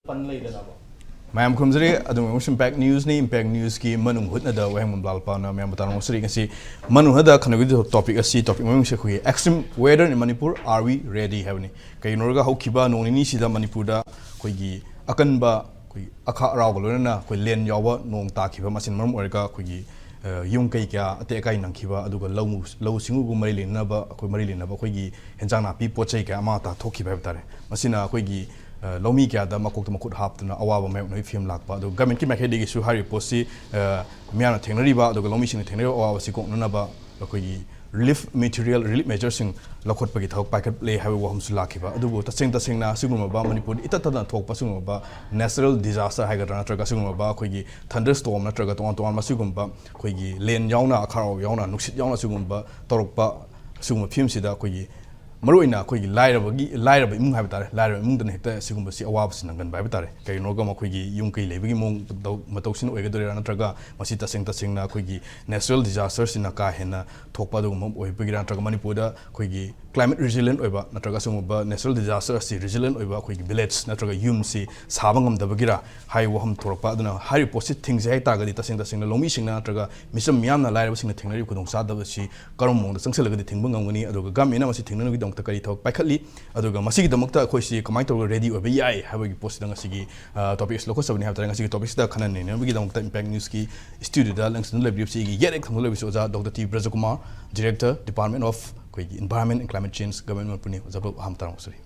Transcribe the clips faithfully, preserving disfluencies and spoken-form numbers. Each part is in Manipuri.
ꯄꯟ ꯂꯩꯗꯅꯕ꯫ ꯃꯌꯥꯝ ꯈꯨꯔꯨꯝꯖꯔꯤ꯫ ꯑꯗꯨꯝ ꯑꯃꯁꯨꯡ Impact Newsꯅꯤ꯫ Impact Newsꯀꯤ ꯃꯅꯨꯡ ꯍꯨꯠꯅꯗ ꯋꯥꯍꯦꯡꯕꯝ ꯂꯥꯜꯄꯥꯅ ꯃꯌꯥꯝꯕꯨ ꯇꯥꯔꯝ ꯉꯥꯎꯆꯔꯤ꯫ ꯉꯁꯤ ꯃꯅꯨꯡ ꯍꯨꯠꯅꯗ ꯈꯟꯅꯒꯗꯧꯔꯤꯕ topic ꯑꯁꯤ, topic ꯃꯃꯤꯡꯁꯦ ꯑꯩꯈꯣꯏꯒꯤ extreme weather in Manipur, are we ready ꯍꯥꯏꯕꯅꯤ꯫ ꯀꯩꯒꯤꯅꯣ ꯍꯥꯏꯔꯒ ꯍꯧꯈꯤꯕ ꯅꯣꯡ ꯅꯤꯅꯤꯁꯤꯗ ꯃꯅꯤꯄꯨꯔꯗ ꯑꯩꯈꯣꯏꯒꯤ ꯑꯀꯟꯕ, ꯑꯩꯈꯣꯏꯒꯤ ꯑꯈꯥꯛ ꯑꯔꯥꯎꯒ ꯂꯣꯏꯅꯅ ꯑꯩꯈꯣꯏ ꯂꯦꯟ ꯌꯥꯎꯕ ꯅꯣꯡ ꯇꯥꯈꯤꯕ, ꯃꯁꯤꯅ ꯃꯔꯝ ꯑꯣꯏꯔꯒ ꯑꯩꯈꯣꯏꯒꯤ, ꯑ, ꯌꯨꯝ ꯀꯩ ꯀꯌꯥ ꯑꯇꯦꯛ ꯑꯀꯥꯏ ꯅꯪꯈꯤꯕ, ꯑꯗꯨꯒ ꯂꯧ, ꯂꯧꯎ ꯁꯤꯡꯎꯒ ꯃꯔꯤ ꯂꯩꯅꯅꯕ, ꯑꯩꯈꯣꯏ ꯃꯔꯤ ꯂꯩꯅꯕ ꯑꯩꯈꯣꯏꯒꯤ ꯍꯦꯟꯖꯥꯡ ꯅꯥꯄꯤ ꯄꯣꯠ ꯆꯩ ꯀꯌꯥ ꯑꯃꯥꯡ ꯑꯇꯥ ꯊꯣꯛꯈꯤꯕ ꯍꯥꯏꯕ ꯇꯥꯔꯦ꯫ ꯃꯁꯤꯅ ꯑꯩꯈꯣꯏꯒꯤ, ꯑ, ꯂꯧꯃꯤ ꯀꯌꯥꯗ ꯃꯀꯣꯛꯇ ꯃꯈꯨꯠ ꯍꯥꯞꯇꯨꯅ ꯑꯋꯥꯕ ꯃꯥꯌꯣꯛꯅꯕꯒꯤ ꯐꯤꯕꯝ ꯂꯥꯛꯄ꯫ ꯑꯗꯨꯒ governmentꯀꯤ ꯃꯥꯏꯀꯩꯗꯒꯤꯁꯨ ꯍꯥꯏꯔꯤꯕ ꯄꯣꯠꯁꯤ, ꯑ, ꯃꯤꯌꯥꯝꯅ ꯊꯦꯡꯅꯔꯤꯕ, ꯑꯗꯨꯒ ꯂꯧꯃꯤꯁꯤꯡꯅ ꯊꯦꯡꯅꯔꯤꯕ ꯑꯋꯥꯕꯁꯤ ꯀꯣꯛꯅꯅꯕ ꯑꯩꯈꯣꯏꯒꯤ relief material, relief measureꯁꯤꯡ ꯂꯧꯈꯠꯄꯒꯤ ꯊꯕꯛ ꯄꯥꯏꯈꯠꯂꯦ ꯍꯥꯏꯕ ꯋꯥꯐꯝꯁꯨ ꯂꯥꯛꯈꯤꯕ꯫ ꯑꯗꯨꯕꯨ ꯇꯁꯦꯡ ꯇꯁꯦꯡꯅ ꯑꯁꯤꯒꯨꯝꯂꯕ ꯃꯅꯤꯄꯨꯔꯗ ꯏꯇꯠ ꯇꯠꯇꯅ ꯊꯣꯛꯄ ꯑꯁꯤꯒꯨꯝꯂꯕ natural disaster ꯍꯥꯏꯒꯗ꯭ꯔꯥ, ꯅꯠꯇ꯭ꯔꯒ ꯑꯁꯤꯒꯨꯝꯂꯕ ꯑꯩꯈꯣꯏꯒꯤ thunderstorm ꯅꯠꯇ꯭ꯔꯒ ꯇꯣꯉꯥꯟ ꯇꯣꯉꯥꯟꯕ ꯑꯁꯤꯒꯨꯝꯕ ꯑꯩꯈꯣꯏꯒꯤ ꯂꯦꯟ ꯌꯥꯎꯅ, ꯑꯈꯥꯛ ꯑꯔꯥꯎ ꯌꯥꯎꯅ, ꯅꯨꯡꯁꯤꯠ ꯌꯥꯎꯅ ꯑꯁꯤꯒꯨꯝꯕ ꯇꯧꯔꯛꯄ, ꯑꯁꯤꯒꯨꯝꯕ ꯐꯤꯕꯝꯁꯤꯗ ꯑꯩꯈꯣꯏꯒꯤ ꯃꯔꯨꯑꯣꯏꯅ ꯑꯩꯈꯣꯏꯒꯤ ꯂꯥꯏꯔꯕꯒꯤ, ꯂꯥꯏꯔꯕ ꯏꯃꯨꯡ ꯍꯥꯏꯕ ꯇꯥꯔꯦ, ꯂꯥꯏꯔꯕ ꯏꯃꯨꯡꯗꯅ ꯍꯦꯛꯇ ꯑꯁꯤꯒꯨꯝꯕꯁꯤ ꯑꯋꯥꯕꯁꯤ ꯅꯪꯒꯟꯕ ꯍꯥꯏꯕ ꯇꯥꯔꯦ꯫ ꯀꯔꯤꯒꯤꯅꯣꯒ ꯃꯈꯣꯏꯒꯤ ꯌꯨꯝ ꯀꯩ ꯂꯩꯕꯒꯤ ꯃꯑꯣꯡ ꯃꯇꯧ-, ꯃꯇꯧꯁꯤꯅ ꯑꯣꯏꯒꯗꯣꯏꯔꯥ, ꯅꯠꯇ꯭ꯔꯒ ꯃꯁꯤ ꯇꯁꯦꯡ ꯇꯁꯦꯡꯅ ꯑꯩꯈꯣꯏꯒꯤ natural disasterꯁꯤꯅ ꯀꯥ ꯍꯦꯟꯅ ꯊꯣꯛꯄ ꯑꯗꯨꯒꯨꯝꯕ ꯑꯃ ꯑꯣꯏꯕꯒꯤꯔꯥ, ꯅꯠꯇ꯭ꯔꯒ ꯃꯅꯤꯄꯨꯔꯗ ꯑꯩꯈꯣꯏꯒꯤ climate resilient ꯑꯣꯏꯕ, ꯅꯠꯇ꯭ꯔꯒ ꯑꯁꯤꯒꯨꯝꯕ natural disaster ꯑꯁꯤ resilient ꯑꯣꯏꯕ ꯑꯩꯈꯣꯏꯒꯤ village ꯅꯠꯇ꯭ꯔꯒ ꯌꯨꯝꯁꯤ ꯁꯥꯕ ꯉꯝꯗꯕꯒꯤꯔꯥ ꯍꯥꯏꯕ ꯋꯥꯐꯝ ꯊꯣꯛꯂꯛꯄ꯫ ꯑꯗꯨꯅ ꯍꯥꯏꯔꯤꯕ ꯄꯣꯠꯁꯤ ꯊꯤꯡꯖꯩ ꯍꯥꯏ ꯇꯥꯔꯒꯗꯤ, ꯇꯁꯦꯡ ꯇꯁꯦꯡꯅ ꯂꯧꯃꯤꯁꯤꯡꯅ ꯅꯠꯇ꯭ꯔꯒ ꯃꯤꯆꯝ ꯃꯤꯌꯥꯝꯅ, ꯂꯥꯏꯔꯕꯁꯤꯡꯅ ꯊꯦꯡꯅꯔꯤꯕ ꯈꯨꯗꯣꯡꯆꯥꯗꯕ ꯑꯁꯤ ꯀꯔꯝꯕ ꯃꯑꯣꯡꯗ ꯆꯪꯁꯤꯜꯂꯒꯗꯤ ꯊꯤꯡꯕ ꯉꯝꯒꯅꯤ, ꯑꯗꯨꯒ governmentꯅ ꯃꯁꯤ ꯊꯤꯡꯅꯅꯕꯒꯤꯗꯃꯛꯇ ꯀꯔꯤ ꯊꯕꯛ ꯄꯥꯏꯈꯠꯂꯤ, ꯑꯗꯨꯒ ꯃꯁꯤꯒꯤꯗꯃꯛꯇ ꯑꯩꯈꯣꯏꯁꯤ ꯀꯃꯥꯏꯅ ꯇꯧꯔꯒ ready ꯑꯣꯏꯕ ꯌꯥꯏ ꯍꯥꯏꯕꯒꯤ ꯄꯣꯠꯁꯤꯗ ꯉꯁꯤꯒꯤ, ꯑ, topic ꯑꯁꯤ ꯂꯧꯈꯠꯆꯕꯅꯤ ꯍꯥꯏꯕ ꯇꯥꯔꯦ꯫ ꯉꯁꯤꯒꯤ topic ꯑꯁꯤꯗ ꯈꯟꯅ ꯅꯩꯅꯕꯒꯤꯗꯃꯛꯇ Impact Newsꯀꯤ studioꯗ ꯂꯪꯁꯤꯟꯗꯨꯅ ꯂꯩꯕꯤꯔꯤꯕꯁꯤ ꯑꯩꯒꯤ ꯌꯦꯠ ꯍꯦꯛ ꯊꯪꯕꯗ ꯂꯩꯕꯁꯤ ꯑꯣꯖꯥ Doctor T ꯕ꯭ꯔꯖꯀꯨꯃꯥꯔ, Director, Department of ꯑꯩꯈꯣꯏꯒꯤ Environment and Climate Change, Government ꯃꯅꯤꯄꯨꯔꯅꯤ꯫ ꯑꯣꯖꯥꯕꯨ ꯑꯍꯥꯟꯕ ꯇꯥꯔꯝ ꯉꯥꯎꯖꯔꯤ꯫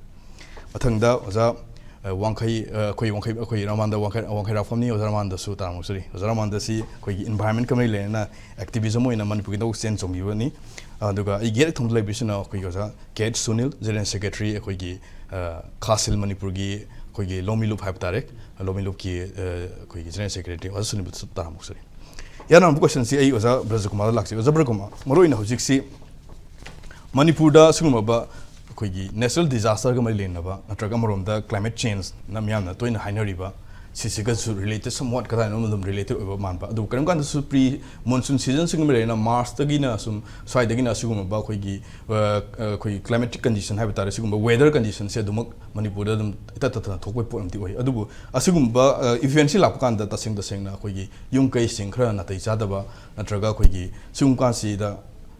ꯃꯊꯪꯗ ꯑꯣꯖꯥ, ꯑ, ꯋꯥꯡꯈꯩ, ꯑ, ꯑꯩꯈꯣꯏ ꯋꯥꯡꯈꯩ, ꯑꯩꯈꯣꯏ ꯔꯃꯥꯟꯗ ꯋꯥꯡꯈꯩ, ꯋꯥꯡꯈꯩ ꯔꯥꯐꯝꯅꯤ꯫ ꯑꯣꯖꯥ ꯔꯃꯥꯟꯗꯁꯨ ꯇꯥꯔꯝ ꯉꯥꯎꯖꯔꯤ꯫ ꯑꯣꯖꯥ ꯔꯃꯥꯟꯗꯁꯤ ꯑꯩꯈꯣꯏꯒꯤ environmentꯀ ꯃꯔꯤ ꯂꯩꯅꯅ activism ꯑꯣꯏꯅ ꯃꯅꯤꯄꯨꯔꯒꯤꯗꯃꯛ ꯆꯦꯟ ꯆꯣꯡꯕꯤꯕꯅꯤ꯫ ꯑꯗꯨꯒ ꯑꯩꯒꯤ ꯍꯦꯛ ꯊꯪꯕꯗ ꯂꯩꯕꯤꯁꯤꯅ ꯑꯩꯈꯣꯏꯒꯤ ꯑꯣꯖꯥ ꯀꯦ ꯑꯩꯆ ꯁꯨꯅꯤꯜ, General Secretary, ꯑꯩꯈꯣꯏꯒꯤ, ꯑ, ꯈꯥꯁꯤꯜ ꯃꯅꯤꯄꯨꯔꯒꯤ ꯑꯩꯈꯣꯏꯒꯤ ꯂꯧꯃꯤ ꯂꯨꯞ ꯍꯥꯏꯕ ꯇꯥꯔꯦ, ꯂꯧꯃꯤ ꯂꯨꯞꯀꯤ, ꯑ, ꯑꯩꯈꯣꯏꯒꯤ General Secretary ꯑꯣꯖꯥ ꯁꯨꯅꯤꯜꯕꯨꯁꯨ ꯇꯥꯔꯝ ꯉꯥꯎꯖꯔꯤ꯫ ꯏꯍꯥꯟ ꯍꯥꯟꯕ questionꯁꯤ ꯑꯩ ꯑꯣꯖꯥ ꯕ꯭ꯔꯖꯀꯨꯃꯥꯔꯗ ꯂꯥꯛꯆꯩ꯫ ꯑꯣꯖꯥ ꯕ꯭ꯔꯖꯀꯨꯃꯥꯔ, ꯃꯔꯨꯑꯣꯏꯅ ꯍꯧꯖꯤꯛꯁꯤ ꯃꯅꯤꯄꯨꯔꯗ ꯁꯤꯒꯨꯝꯂꯕ ꯑꯩꯈꯣꯏꯒꯤ natural disasterꯒ ꯃꯔꯤ ꯂꯩꯅꯕ, ꯅꯠꯇ꯭ꯔꯒ ꯑꯃꯔꯣꯝꯗ climate changeꯅ ꯃꯤꯌꯥꯝꯅ ꯇꯣꯏꯅ ꯍꯥꯏꯅꯔꯤꯕ ꯁꯤꯁꯤꯒꯁꯨ ꯔꯤꯂꯦꯇꯦꯗ ꯁꯝ ꯋꯥꯠ ꯀꯗꯥꯏꯅꯣ ꯑꯗꯨꯝ ꯔꯤꯂꯦꯇꯦꯗ ꯑꯣꯏꯕ ꯃꯥꯟꯕ꯫ ꯑꯗꯨ ꯀꯔꯤꯒꯨꯝꯕ ꯀꯥꯟꯗꯁꯨ ꯄ꯭ꯔꯤ ꯃꯣꯟꯁꯨꯟ ꯁꯤꯖꯟꯁꯤꯒꯨꯝꯕ ꯂꯩꯔꯦꯅ ꯃꯥꯔꯁꯇꯒꯤꯅ ꯁꯨꯝ ꯁ꯭ꯋꯥꯏꯗꯒꯤꯅ ꯑꯁꯤꯒꯨꯝꯂꯕ ꯑꯩꯈꯣꯏꯒꯤ ꯑ, ꯑ, ꯑꯩꯈꯣꯏꯒꯤ ꯀ꯭ꯂꯥꯏꯃꯦꯇꯤꯛ ꯀꯟꯗꯤꯁꯟ ꯍꯥꯏꯕ ꯇꯥꯔꯦ, ꯁꯤꯒꯨꯝꯕ ꯋꯦꯗꯔ ꯀꯟꯗꯤꯁꯟꯁꯦ ꯑꯗꯨꯃꯛ ꯃꯅꯤꯄꯨꯔꯗ ꯑꯗꯨꯝ ꯏꯇꯠ ꯇꯠꯇꯅ ꯊꯣꯛꯄ ꯄꯣꯠ ꯑꯃꯗꯤ ꯑꯣꯏ꯫ ꯑꯗꯨꯕꯨ ꯑꯁꯤꯒꯨꯝꯕ ꯏꯚꯦꯟꯠꯁꯤ ꯂꯥꯛꯄ ꯀꯥꯟꯗ ꯇꯁꯦꯡ ꯇꯁꯦꯡꯅ ꯑꯩꯈꯣꯏꯒꯤ ꯌꯨꯝ ꯀꯩꯁꯤꯡ ꯈꯔ ꯅꯥꯇꯩ ꯆꯥꯗꯕ ꯅꯠꯇ꯭ꯔꯒ ꯑꯩꯈꯣꯏꯒꯤ ꯁꯤꯒꯨꯝꯕ ꯀꯥꯟꯁꯤꯗ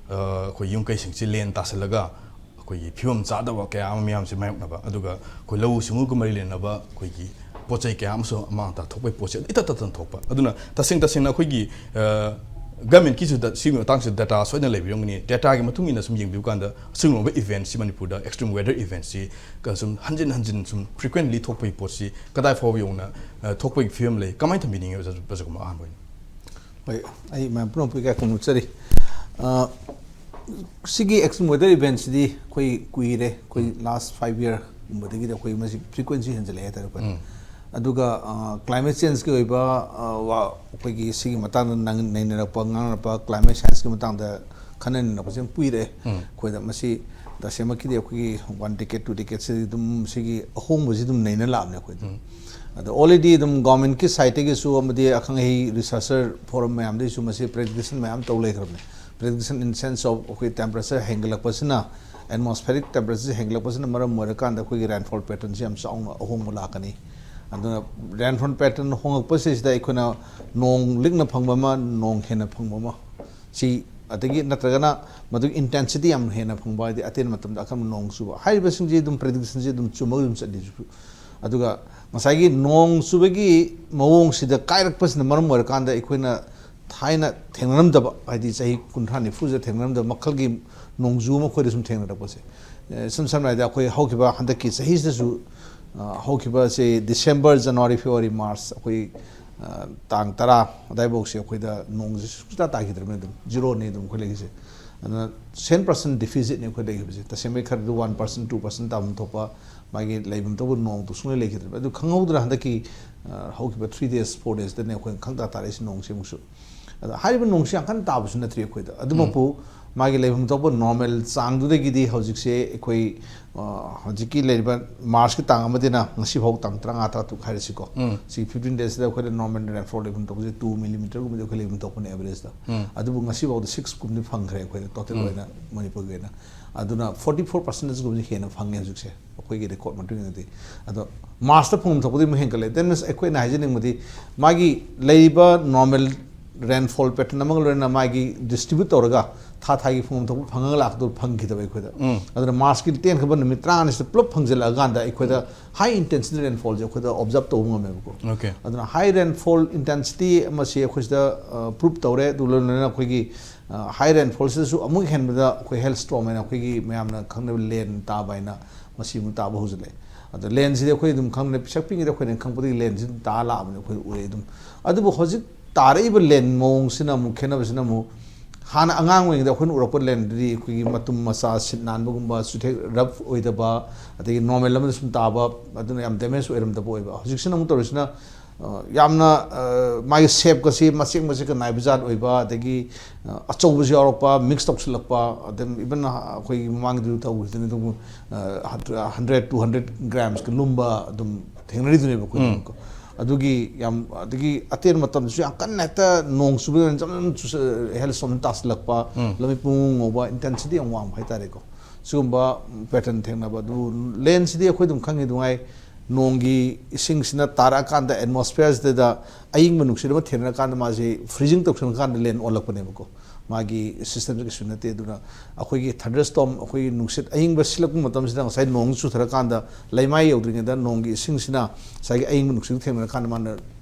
ꯑ, ꯑꯩꯈꯣꯏ ꯌꯨꯝ ꯀꯩꯁꯤꯡꯁꯤ ꯂꯦꯟ ꯇꯥꯁꯜꯂꯒ ꯑꯩꯈꯣꯏꯒꯤ ꯐꯤꯕꯝ ꯆꯥꯗꯕ ꯀꯌꯥ ꯑꯃ ꯃꯌꯥꯝꯁꯦ ꯃꯥꯌꯣꯛꯅꯕ, ꯑꯗꯨꯒ ꯑꯩꯈꯣꯏ ꯂꯧꯎ ꯁꯤꯡꯎꯒ ꯃꯔꯤ ꯂꯩꯅꯕ ꯑꯩꯈꯣꯏꯒꯤ ꯄꯣꯠ ꯆꯩ ꯀꯌꯥ ꯑꯃꯁꯨ ꯑꯃꯥꯡ ꯑꯇꯥ ꯊꯣꯛꯄꯒꯤ ꯄꯣꯠꯁꯦ ꯏꯇꯠ ꯇꯠꯇꯅ ꯊꯣꯛꯄ꯫ ꯑꯗꯨꯅ ꯇꯁꯦꯡ ꯇꯁꯦꯡꯅ ꯑꯩꯈꯣꯏꯒꯤ, ꯑ, ꯒꯃꯦꯟꯠꯀꯤꯁꯨ ꯗ-, ꯁꯤꯒꯤ ꯃꯇꯥꯡꯁꯤꯗ ꯗꯇꯥ ꯁꯣꯏꯗꯅ ꯂꯩꯕꯤꯔꯝꯒꯅꯤ꯫ ꯗꯇꯥꯒꯤ ꯃꯇꯨꯡ ꯏꯟꯅ ꯁꯨꯝ ꯌꯦꯡꯕꯤꯕ ꯀꯥꯟꯗ ꯑꯁꯤꯒꯨꯝꯂꯕ ꯏꯚꯦꯟꯠꯁꯤ ꯃꯅꯤꯄꯨꯔꯗ, ꯑꯦꯛꯁꯇ꯭ꯔꯤꯝ ꯋꯦꯗꯔ ꯏꯚꯦꯟꯠꯁꯤ ꯀ-, ꯁꯨꯝ ꯍꯟꯖꯤꯟ ꯍꯟꯖꯤꯟ ꯁꯨꯝ ꯐ꯭ꯔꯤꯀ꯭ꯋꯦꯟꯠꯂꯤ ꯊꯣꯛꯄꯒꯤ ꯄꯣꯠꯁꯤ ꯀꯗꯥꯏ ꯐꯥꯎꯕ ꯌꯧꯅ, ꯑ, ꯊꯣꯛꯄꯒꯤ ꯐꯤꯕꯝ ꯂꯩ, ꯀꯃꯥꯏꯅ ꯊꯝꯕꯤꯅꯤꯡꯉꯤ, ꯑꯣꯖꯥ ꯄ꯭ꯔꯖꯥꯀꯨꯃꯥꯔ, ꯑꯍꯥꯟꯕ ꯑꯣꯏꯅ? ꯍꯣꯏ, ꯑꯩ ꯃꯌꯥꯝ ꯄꯨꯝꯅꯃꯛꯄꯨ ꯏꯀꯥꯏ ꯈꯨꯝꯅꯖꯔꯤ꯫ ꯑ, ꯁꯤꯒꯤ ꯑꯦꯛꯁꯇ꯭ꯔꯤꯝ ꯋꯦꯗꯔ ꯏꯚꯦꯟꯠꯁꯤꯗꯤ ꯑꯩꯈꯣꯏ ꯀꯨꯏꯔꯦ, ꯑꯩꯈꯣꯏ ꯂꯥꯁ ꯐꯥꯏꯚ ꯌꯔꯒꯨꯝꯕꯗꯒꯤꯗꯤ ꯑꯩꯈꯣꯏ ꯃꯁꯤ ꯐ꯭ꯔꯤꯀ꯭ꯋꯦꯟꯁꯤ ꯍꯦꯟꯖꯜꯂꯛꯑꯦ ꯍꯥꯏꯇꯥꯔꯦ ꯑꯩꯈꯣꯏ꯫ ꯎꯝ꯫ ꯑꯗꯨꯒ, ꯑ, ꯀ꯭ꯂꯥꯏꯃꯦꯠ ꯆꯦꯟꯖꯀꯤ ꯑꯣꯏꯕ, ꯑ, ꯋꯥ-, ꯑꯩꯈꯣꯏꯒꯤ ꯁꯤꯒꯤ ꯃꯇꯥꯡꯗ ꯅꯪ-, ꯅꯩꯅꯔꯛꯄ, ꯉꯥꯡꯅꯔꯛꯄ, ꯀ꯭ꯂꯥꯏꯃꯦꯠ ꯁꯥꯏꯟꯁꯀꯤ ꯃꯇꯥꯡꯗ ꯈꯟꯅ ꯅꯩꯅꯔꯛꯄꯁꯦ ꯌꯥꯝ ꯀꯨꯏꯔꯛꯑꯦ꯫ ꯎꯝ꯫ ꯑꯩꯈꯣꯏꯗ ꯃꯁꯤ ꯇꯁꯦꯡꯃꯛꯀꯤꯗꯤ ꯑꯩꯈꯣꯏꯒꯤ ꯋꯥꯟ ꯗꯦꯀꯦꯠ, ꯇꯨ ꯗꯦꯀꯦꯠꯁꯤꯗꯤ ꯑꯗꯨꯝ ꯁꯤꯒꯤ ꯑꯍꯣꯡꯕꯁꯤ ꯑꯗꯨꯝ ꯅꯩꯅ ꯂꯥꯛꯑꯕꯅꯦ ꯑꯩꯈꯣꯏꯗ꯫ ꯎꯝ꯫ ꯑꯗꯣ ꯑꯣꯜꯔꯦꯗꯤ ꯑꯗꯨꯝ ꯒꯣꯔꯃꯦꯟꯠꯀꯤ ꯁꯥꯏꯠꯇꯒꯤꯁꯨ ꯑꯃꯗꯤ ꯑꯈꯪ ꯑꯍꯩ ꯔꯤꯁꯔꯆꯔ ꯐꯣꯔꯝ ꯃꯌꯥꯝꯗꯒꯤꯁꯨ ꯃꯁꯤ ꯄ꯭ꯔꯦꯗꯤꯛꯁꯟ ꯃꯌꯥꯝ ꯇꯧ ꯂꯩꯈ꯭ꯔꯕꯅꯦ꯫ Prediction in sense of ꯑꯩꯈꯣꯏ ꯇꯦꯝꯄꯔꯦꯆꯔ ꯍꯦꯟꯒꯠꯂꯛꯄꯁꯤꯅ, ꯑꯦꯠꯃꯣꯁꯐꯦꯔꯤꯛ ꯇꯦꯝꯄꯔꯦꯆꯔ ꯍꯦꯟꯒꯠꯂꯛꯄꯁꯤꯅ ꯃꯔꯝ ꯑꯣꯏꯔꯀꯥꯟꯗ ꯑꯩꯈꯣꯏꯒꯤ ꯔꯦꯟꯐꯣꯜ ꯄꯦꯇꯔꯟꯁꯤ ꯌꯥꯝ ꯆꯥꯎꯅ ꯑꯍꯣꯡꯕ ꯂꯥꯛꯀꯅꯤ꯫ ꯑꯗꯨꯅ ꯔꯦꯟꯐꯣꯜ ꯄꯦꯇꯔꯟ ꯍꯣꯡꯉꯛꯄꯁꯤꯗ ꯑꯩꯈꯣꯏꯅ ꯅꯣꯡ ꯂꯤꯛꯅ ꯐꯪꯕ ꯑꯃ, ꯅꯣꯡ ꯍꯦꯟꯅ ꯐꯪꯕ ꯑꯃ, ꯁꯤ, ꯑꯗꯒꯤ ꯅꯠꯇ꯭ꯔꯒꯅ ꯃꯗꯨꯒꯤ ꯏꯟꯇꯦꯟꯁꯤꯇꯤ ꯌꯥꯝ ꯍꯦꯟꯅ ꯐꯪꯕ, ꯍꯥꯏꯗꯤ ꯑꯇꯦꯟꯕ ꯃꯇꯝꯗ ꯑꯀꯟꯕ ꯅꯣꯡ ꯆꯨꯕ, ꯍꯥꯏꯔꯤꯕꯁꯤꯡꯁꯤ ꯑꯗꯨꯝ ꯄ꯭ꯔꯦꯗꯤꯛꯁꯟꯁꯤ ꯑꯗꯨꯝ ꯆꯨꯝꯃꯒ ꯑꯗꯨꯝ ꯆꯠꯂꯤ꯫ ꯑꯗꯨꯒ ꯉꯁꯥꯏꯒꯤ ꯅꯣꯡ ꯆꯨꯕꯒꯤ ꯃꯑꯣꯡꯁꯤꯗ ꯀꯥꯏꯔꯛꯄꯁꯤꯅ ꯃꯔꯝ ꯑꯣꯏꯔꯀꯥꯟꯗ ꯑꯩꯈꯣꯏꯅ ꯊꯥꯏꯅ ꯊꯦꯡꯅꯔꯝꯗꯕ, ꯍꯥꯏꯗꯤ ꯆꯍꯤ ꯀꯨꯟꯊ꯭ꯔꯥ ꯅꯤꯐꯨꯁꯤꯗ ꯊꯦꯡꯅꯔꯝꯗꯕ ꯃꯈꯜꯒꯤ ꯅꯣꯡꯖꯨ ꯑꯃ ꯑꯩꯈꯣꯏꯗ ꯁꯨꯝ ꯊꯦꯡꯅꯔꯛꯄꯁꯦ꯫ ꯑꯦ, ꯏꯁꯝ ꯁꯝꯅ ꯍꯥꯏꯔꯕꯗ ꯑꯩꯈꯣꯏ ꯍꯧꯈꯤꯕ ꯍꯟꯗꯛꯀꯤ ꯆꯍꯤꯁꯤꯗꯁꯨ, ꯑ, ꯍꯧꯈꯤꯕꯁꯦ ꯗꯤꯁꯦꯝꯕꯔ, ꯖꯅꯋꯥꯔꯤ, ꯐꯦꯕ꯭ꯔꯨꯋꯥꯔꯤ, ꯃꯥꯔꯆ, ꯑꯩꯈꯣꯏ, ꯑ, ꯇꯥꯡ ꯇꯔꯥ ꯑꯗꯥꯏꯐꯥꯎꯁꯦ ꯑꯩꯈꯣꯏꯗ ꯅꯣꯡꯁꯦ ꯁꯨꯡꯇꯥ ꯇꯥꯈꯤꯗ꯭ꯔꯕꯅꯤ, ꯑꯗꯨꯝ ꯖꯤꯔꯣꯅꯤ ꯑꯗꯨꯝ ꯑꯩꯈꯣꯏ ꯂꯩꯔꯤꯁꯦ꯫ ꯑꯗꯨꯅ ꯁꯦꯟ ꯄꯔꯁꯦꯟ ꯗꯤꯐꯤꯁꯤꯠꯅꯤ ꯑꯩꯈꯣꯏ ꯂꯩꯈꯤꯕꯁꯦ꯫ ꯇꯁꯦꯡꯕꯩ ꯈꯔꯗꯤ ꯋꯥꯟ ꯄꯔꯁꯦꯟ, ꯇꯨ ꯄꯔꯁꯦꯟ ꯇꯥꯐꯝ ꯊꯣꯛꯄ ꯃꯥꯒꯤ ꯂꯩꯐꯝ ꯊꯣꯛꯄ ꯅꯣꯡꯗꯨ ꯁꯨꯡꯂꯩ ꯂꯩꯈꯤꯗ꯭ꯔꯦ꯫ ꯑꯗꯨ ꯈꯪꯍꯧꯗ꯭ꯔꯥ ꯍꯟꯗꯛꯀꯤ, ꯑ, ꯍꯧꯈꯤꯕ ꯊ꯭ꯔꯤ ꯗꯦꯖ, ꯐꯣꯔ ꯗꯦꯖꯇꯅꯦ ꯑꯩꯈꯣꯏꯅ ꯈꯪꯇꯥ ꯇꯥꯔꯛꯏꯁꯦ ꯅꯣꯡꯁꯦ ꯑꯃꯨꯛꯁꯨ꯫ ꯑꯗ ꯍꯥꯏꯔꯤꯕ ꯅꯣꯡꯁꯦ ꯌꯥꯝ ꯀꯟꯅ ꯇꯥꯕꯁꯨ ꯅꯠꯇ꯭ꯔꯤ ꯑꯩꯈꯣꯏꯗ꯫ ꯑꯗꯨꯃꯛꯄꯨ, ꯎꯝ꯫ ꯃꯥꯒꯤ ꯂꯩꯐꯝ ꯊꯣꯛꯄ ꯅꯣꯔꯃꯦꯜ ꯆꯥꯡꯗꯨꯗꯒꯤꯗꯤ ꯍꯧꯖꯤꯛꯁꯦ ꯑꯩꯈꯣꯏ, ꯑ, ꯍꯧꯖꯤꯛꯀꯤ ꯂꯩꯔꯤꯕ ꯃꯥꯔꯆꯀꯤ ꯇꯥꯡ ꯑꯃꯗꯤꯅ ꯉꯁꯤ ꯐꯥꯎ ꯇꯥꯡ ꯇꯔꯥꯃꯉꯥ, ꯇꯔꯥꯇꯔꯨꯛ ꯍꯥꯏꯔꯁꯤꯀꯣ꯫ ꯎꯝ꯫ ꯁꯤ ꯐꯤꯐꯇꯤꯟ ꯗꯦꯖꯁꯤꯗ ꯑꯩꯈꯣꯏꯗ ꯅꯣꯔꯃꯦꯜ ꯔꯦꯟꯐꯣꯜ ꯂꯩꯐꯝ ꯊꯣꯛꯄꯁꯦ ꯇꯨ ꯃꯤꯂꯤꯃꯤꯇꯔꯒꯨꯝꯕꯗꯤ ꯑꯩꯈꯣꯏ ꯂꯩꯐꯝ ꯊꯣꯛꯄꯅꯦ ꯑꯦꯚꯔꯦꯖꯇ꯫ ꯎꯝ꯫ ꯑꯗꯨꯕꯨ ꯉꯁꯤ ꯐꯥꯎꯗ ꯁꯤꯛꯁ ꯀꯨꯝꯕꯗꯤ ꯐꯪꯈ꯭ꯔꯦ ꯑꯩꯈꯣꯏꯅ ꯇꯣꯇꯦꯜ ꯎꯝ꯫ ꯑꯣꯏꯅ ꯃꯅꯤꯄꯨꯔꯒꯤ ꯑꯣꯏꯅ꯫ ꯑꯗꯨꯅ ꯐꯣꯔꯇꯤ ꯐꯣꯔ ꯄꯥꯔꯁꯦꯟꯇꯦꯖꯀꯨꯝꯕꯗꯤ ꯍꯦꯟꯅ ꯐꯪꯉꯦ ꯍꯧꯖꯤꯛꯁꯦ ꯑꯩꯈꯣꯏꯒꯤ ꯔꯦꯀꯣꯔꯗ ꯃꯇꯨꯡ ꯏꯟꯅꯗꯤ꯫ ꯑꯗꯣ ꯃꯥꯔꯆꯇ ꯐꯪꯐꯝ ꯊꯣꯛꯄꯗꯤ ꯑꯃꯨꯛ ꯍꯦꯟꯒꯠꯂꯦ꯫ ꯗꯦꯠ ꯃꯤꯟꯁ ꯑꯩꯈꯣꯏꯅ ꯍꯥꯏꯖꯅꯤꯡꯕꯗꯤ ꯃꯥꯒꯤ ꯂꯩꯔꯤꯕ ꯅꯣꯔꯃꯦꯜ ꯔꯦꯟꯐꯣꯜ ꯄꯦꯇꯔꯟ ꯑꯃꯒ ꯂꯣꯏꯅꯅ ꯃꯥꯒꯤ ꯗꯤꯁꯇ꯭ꯔꯤꯕ꯭ꯌꯨꯠ ꯇꯧꯔꯒ ꯊꯥ ꯊꯥꯒꯤ ꯐꯪꯐꯝ ꯊꯣꯛꯄ ꯐꯪꯉꯒ ꯂꯥꯛꯄꯗꯣ ꯐꯪꯈꯤꯗꯕ ꯑꯩꯈꯣꯏꯗ꯫ ꯎꯝ꯫ ꯑꯗꯨꯅ ꯃꯥꯔꯆꯀꯤ ꯇꯦꯟꯈꯕ ꯅꯨꯃꯤꯠ ꯇꯔꯥꯃꯉꯥꯅꯤꯁꯤꯗ ꯄꯨꯂꯞ ꯐꯪꯖꯜꯂꯛꯑꯀꯥꯟꯗ ꯑꯩꯈꯣꯏꯗ ꯍꯥꯏ ꯏꯟꯇꯦꯟꯁꯤꯇꯤ ꯔꯦꯟꯐꯣꯜꯁꯦ ꯑꯩꯈꯣꯏꯗ ꯑꯣꯕꯖꯥꯔꯕ ꯇꯧꯕ ꯉꯝꯃꯦꯕꯀꯣ꯫ ꯑꯣꯀꯦ꯫ ꯑꯗꯨꯅ ꯍꯥꯏ ꯔꯦꯟꯐꯣꯜ ꯏꯟꯇꯦꯟꯁꯤꯇꯤ ꯑꯃꯁꯤ ꯑꯩꯈꯣꯏ ꯁꯤꯗ, ꯑ, ꯄ꯭ꯔꯨꯞ ꯇꯧꯔꯦ꯫ ꯑꯗꯨ ꯂꯣꯏꯅꯅ ꯑꯩꯈꯣꯏꯒꯤ, ꯑ, ꯍꯥꯏ ꯔꯦꯟꯐꯣꯜꯁꯤꯗꯁꯨ ꯑꯃꯨꯛ ꯍꯦꯟꯕꯗ ꯑꯩꯈꯣꯏ ꯍꯦꯜ ꯁ꯭ꯇꯣꯔꯝ ꯍꯥꯏꯅ ꯑꯩꯈꯣꯏꯒꯤ ꯃꯌꯥꯝꯅ ꯈꯪꯅꯕ ꯂꯦꯟ ꯇꯥꯕ ꯍꯥꯏꯅ ꯃꯁꯤ ꯑꯃꯨꯛ ꯇꯥꯕ ꯍꯧꯖꯤꯜꯂꯛꯑꯦ꯫ ꯑꯗꯣ ꯂꯦꯟꯁꯤꯗꯤ ꯑꯩꯈꯣꯏ ꯑꯗꯨꯝ ꯈꯪꯅ ꯄꯤꯁꯛ ꯄꯤꯛꯉꯩꯗ ꯑꯩꯈꯣꯏꯅ ꯈꯪꯕꯗꯒꯤ ꯂꯦꯟꯁꯤ ꯑꯗꯨꯝ ꯇꯥ ꯂꯥꯛꯑꯕꯅꯤ, ꯑꯩꯈꯣꯏ ꯎꯔꯦ ꯑꯗꯨꯝ꯫ ꯑꯗꯨꯕꯨ ꯍꯧꯖꯤꯛ ꯇꯥꯔꯛꯏꯕ ꯂꯦꯟ ꯃꯑꯣꯡꯁꯤꯅ ꯑꯃꯨꯛ ꯈꯦꯠꯅꯕꯁꯤꯅ ꯑꯃꯨꯛ ꯍꯥꯟꯅ ꯑꯉꯥꯡ ꯑꯣꯏꯔꯤꯉꯩꯗ ꯑꯩꯈꯣꯏꯅ ꯎꯔꯛꯄ ꯂꯦꯟꯗꯨꯗꯤ ꯑꯩꯈꯣꯏꯒꯤ ꯃꯇꯨꯝ ꯃꯆꯥ ꯁꯤꯠ ꯅꯥꯟꯕꯒꯨꯝꯕ, ꯆꯨꯊꯦꯛ ꯔꯐ ꯑꯣꯏꯗꯕ, ꯑꯗꯒꯤ ꯅꯣꯔꯃꯦꯜ ꯑꯃꯗ ꯁꯨꯝ ꯇꯥꯕ, ꯑꯗꯨꯅ ꯌꯥꯝ ꯗꯦꯃꯦꯖ ꯑꯣꯏꯔꯝꯗꯕ ꯑꯣꯏꯕ꯫ ꯍꯧꯖꯤꯛꯁꯤꯅ ꯑꯃꯨꯛ ꯇꯧꯔꯤꯁꯤꯅ, ꯑ, ꯌꯥꯝꯅ, ꯑ, ꯃꯥꯒꯤ ꯁꯦꯞꯀꯁꯤ ꯃꯆꯦꯛ ꯃꯆꯦꯛꯀ ꯅꯥꯏꯕ ꯖꯥꯠ ꯑꯣꯏꯕ, ꯑꯗꯒꯤ, ꯑ, ꯑꯆꯧꯕꯁꯨ ꯌꯥꯎꯔꯛꯄ, ꯃꯤꯛꯁ ꯇꯧꯁꯤꯜꯂꯛꯄ, ꯑꯗꯨꯝ ꯏꯚꯟ ꯑꯩꯈꯣꯏꯒꯤ ꯃꯃꯥꯡꯒꯤꯗꯨ ꯇꯧꯈꯤꯗꯨꯅꯤ ꯑꯗꯨꯕꯨ, ꯑ, ꯍꯟꯗ꯭ꯔꯦꯠ, ꯇꯨ ꯍꯟꯗ꯭ꯔꯦꯠ ꯒ꯭ꯔꯥꯝꯁꯀ ꯂꯨꯝꯕ ꯑꯗꯨꯝ ꯊꯦꯡꯅꯔꯤꯗꯨꯅꯦꯕ ꯑꯩꯈꯣꯏ꯫ ꯎꯝ꯫ ꯑꯗꯨꯒꯤ ꯌꯥꯝ, ꯑꯗꯒꯤ ꯑꯇꯦꯟ ꯃꯇꯝꯗꯁꯨ ꯌꯥꯝ ꯀꯟꯅ ꯍꯦꯛꯇ ꯅꯣꯡ ꯆꯨꯕꯗ ꯖꯝ ꯖꯝ ꯆꯨꯁ-, ꯍꯦꯜ ꯁ꯭ꯇꯣꯔꯝ ꯇꯥꯁꯤꯜꯂꯛꯄ, ꯎꯝ꯫ ꯂꯝꯕꯤ ꯄꯨꯡꯉꯧ ꯉꯧꯕ, ꯏꯟꯇꯦꯟꯁꯤꯇꯤ ꯌꯥꯝ ꯋꯥꯡꯕ ꯍꯥꯏꯇꯥꯔꯦꯀꯣ꯫ ꯁꯤꯒꯨꯝꯕ ꯄꯦꯇꯔꯟ ꯊꯦꯡꯅꯕ꯫ ꯑꯗꯨꯕꯨ ꯂꯦꯟꯁꯤꯗꯤ ꯑꯩꯈꯣꯏ ꯑꯗꯨꯝ ꯈꯪꯉꯤꯗꯨꯉꯥꯏ, ꯅꯣꯡꯒꯤ ꯏꯁꯤꯡꯁꯤꯅ ꯇꯥꯔꯛꯑꯀꯥꯟꯗ ꯑꯦꯠꯃꯣꯁꯐꯤꯌꯔꯁꯤꯗ ꯑꯏꯪꯕ ꯅꯨꯡꯁꯤꯠ ꯑꯃ ꯊꯦꯡꯅꯔꯀꯥꯟꯗ ꯃꯥꯁꯤ ꯐ꯭ꯔꯤꯖꯤꯡ ꯇꯧꯁꯤꯜꯂꯀꯥꯟꯗ ꯂꯦꯟ ꯑꯣꯜꯂꯛꯄꯅꯦꯕꯀꯣ꯫ ꯃꯥꯒꯤ ꯁꯤꯁꯇꯦꯝꯁꯦ ꯀꯩꯁꯨ ꯅꯠꯇꯦ꯫ ꯑꯗꯨꯅ ꯑꯩꯈꯣꯏꯒꯤ ꯊꯟꯗꯔꯁ꯭ꯇꯣꯔꯝ, ꯑꯩꯈꯣꯏꯒꯤ ꯅꯨꯡꯁꯤꯠ ꯑꯏꯪꯕ ꯁꯤꯠꯂꯛꯄ ꯃꯇꯝꯁꯤꯗ ꯉꯁꯥꯏ ꯅꯣꯡ ꯆꯨꯊꯔꯀꯥꯟꯗ ꯂꯩꯃꯥꯏ ꯌꯧꯗ꯭ꯔꯤꯉꯩꯗ ꯅꯣꯡꯒꯤ ꯏꯁꯤꯡꯁꯤꯅ ꯉꯁꯥꯏꯒꯤ ꯑꯏꯪꯕ ꯅꯨꯡꯁꯤꯠ ꯊꯦꯡꯅꯔꯀꯥꯟꯗ ꯃꯥꯅ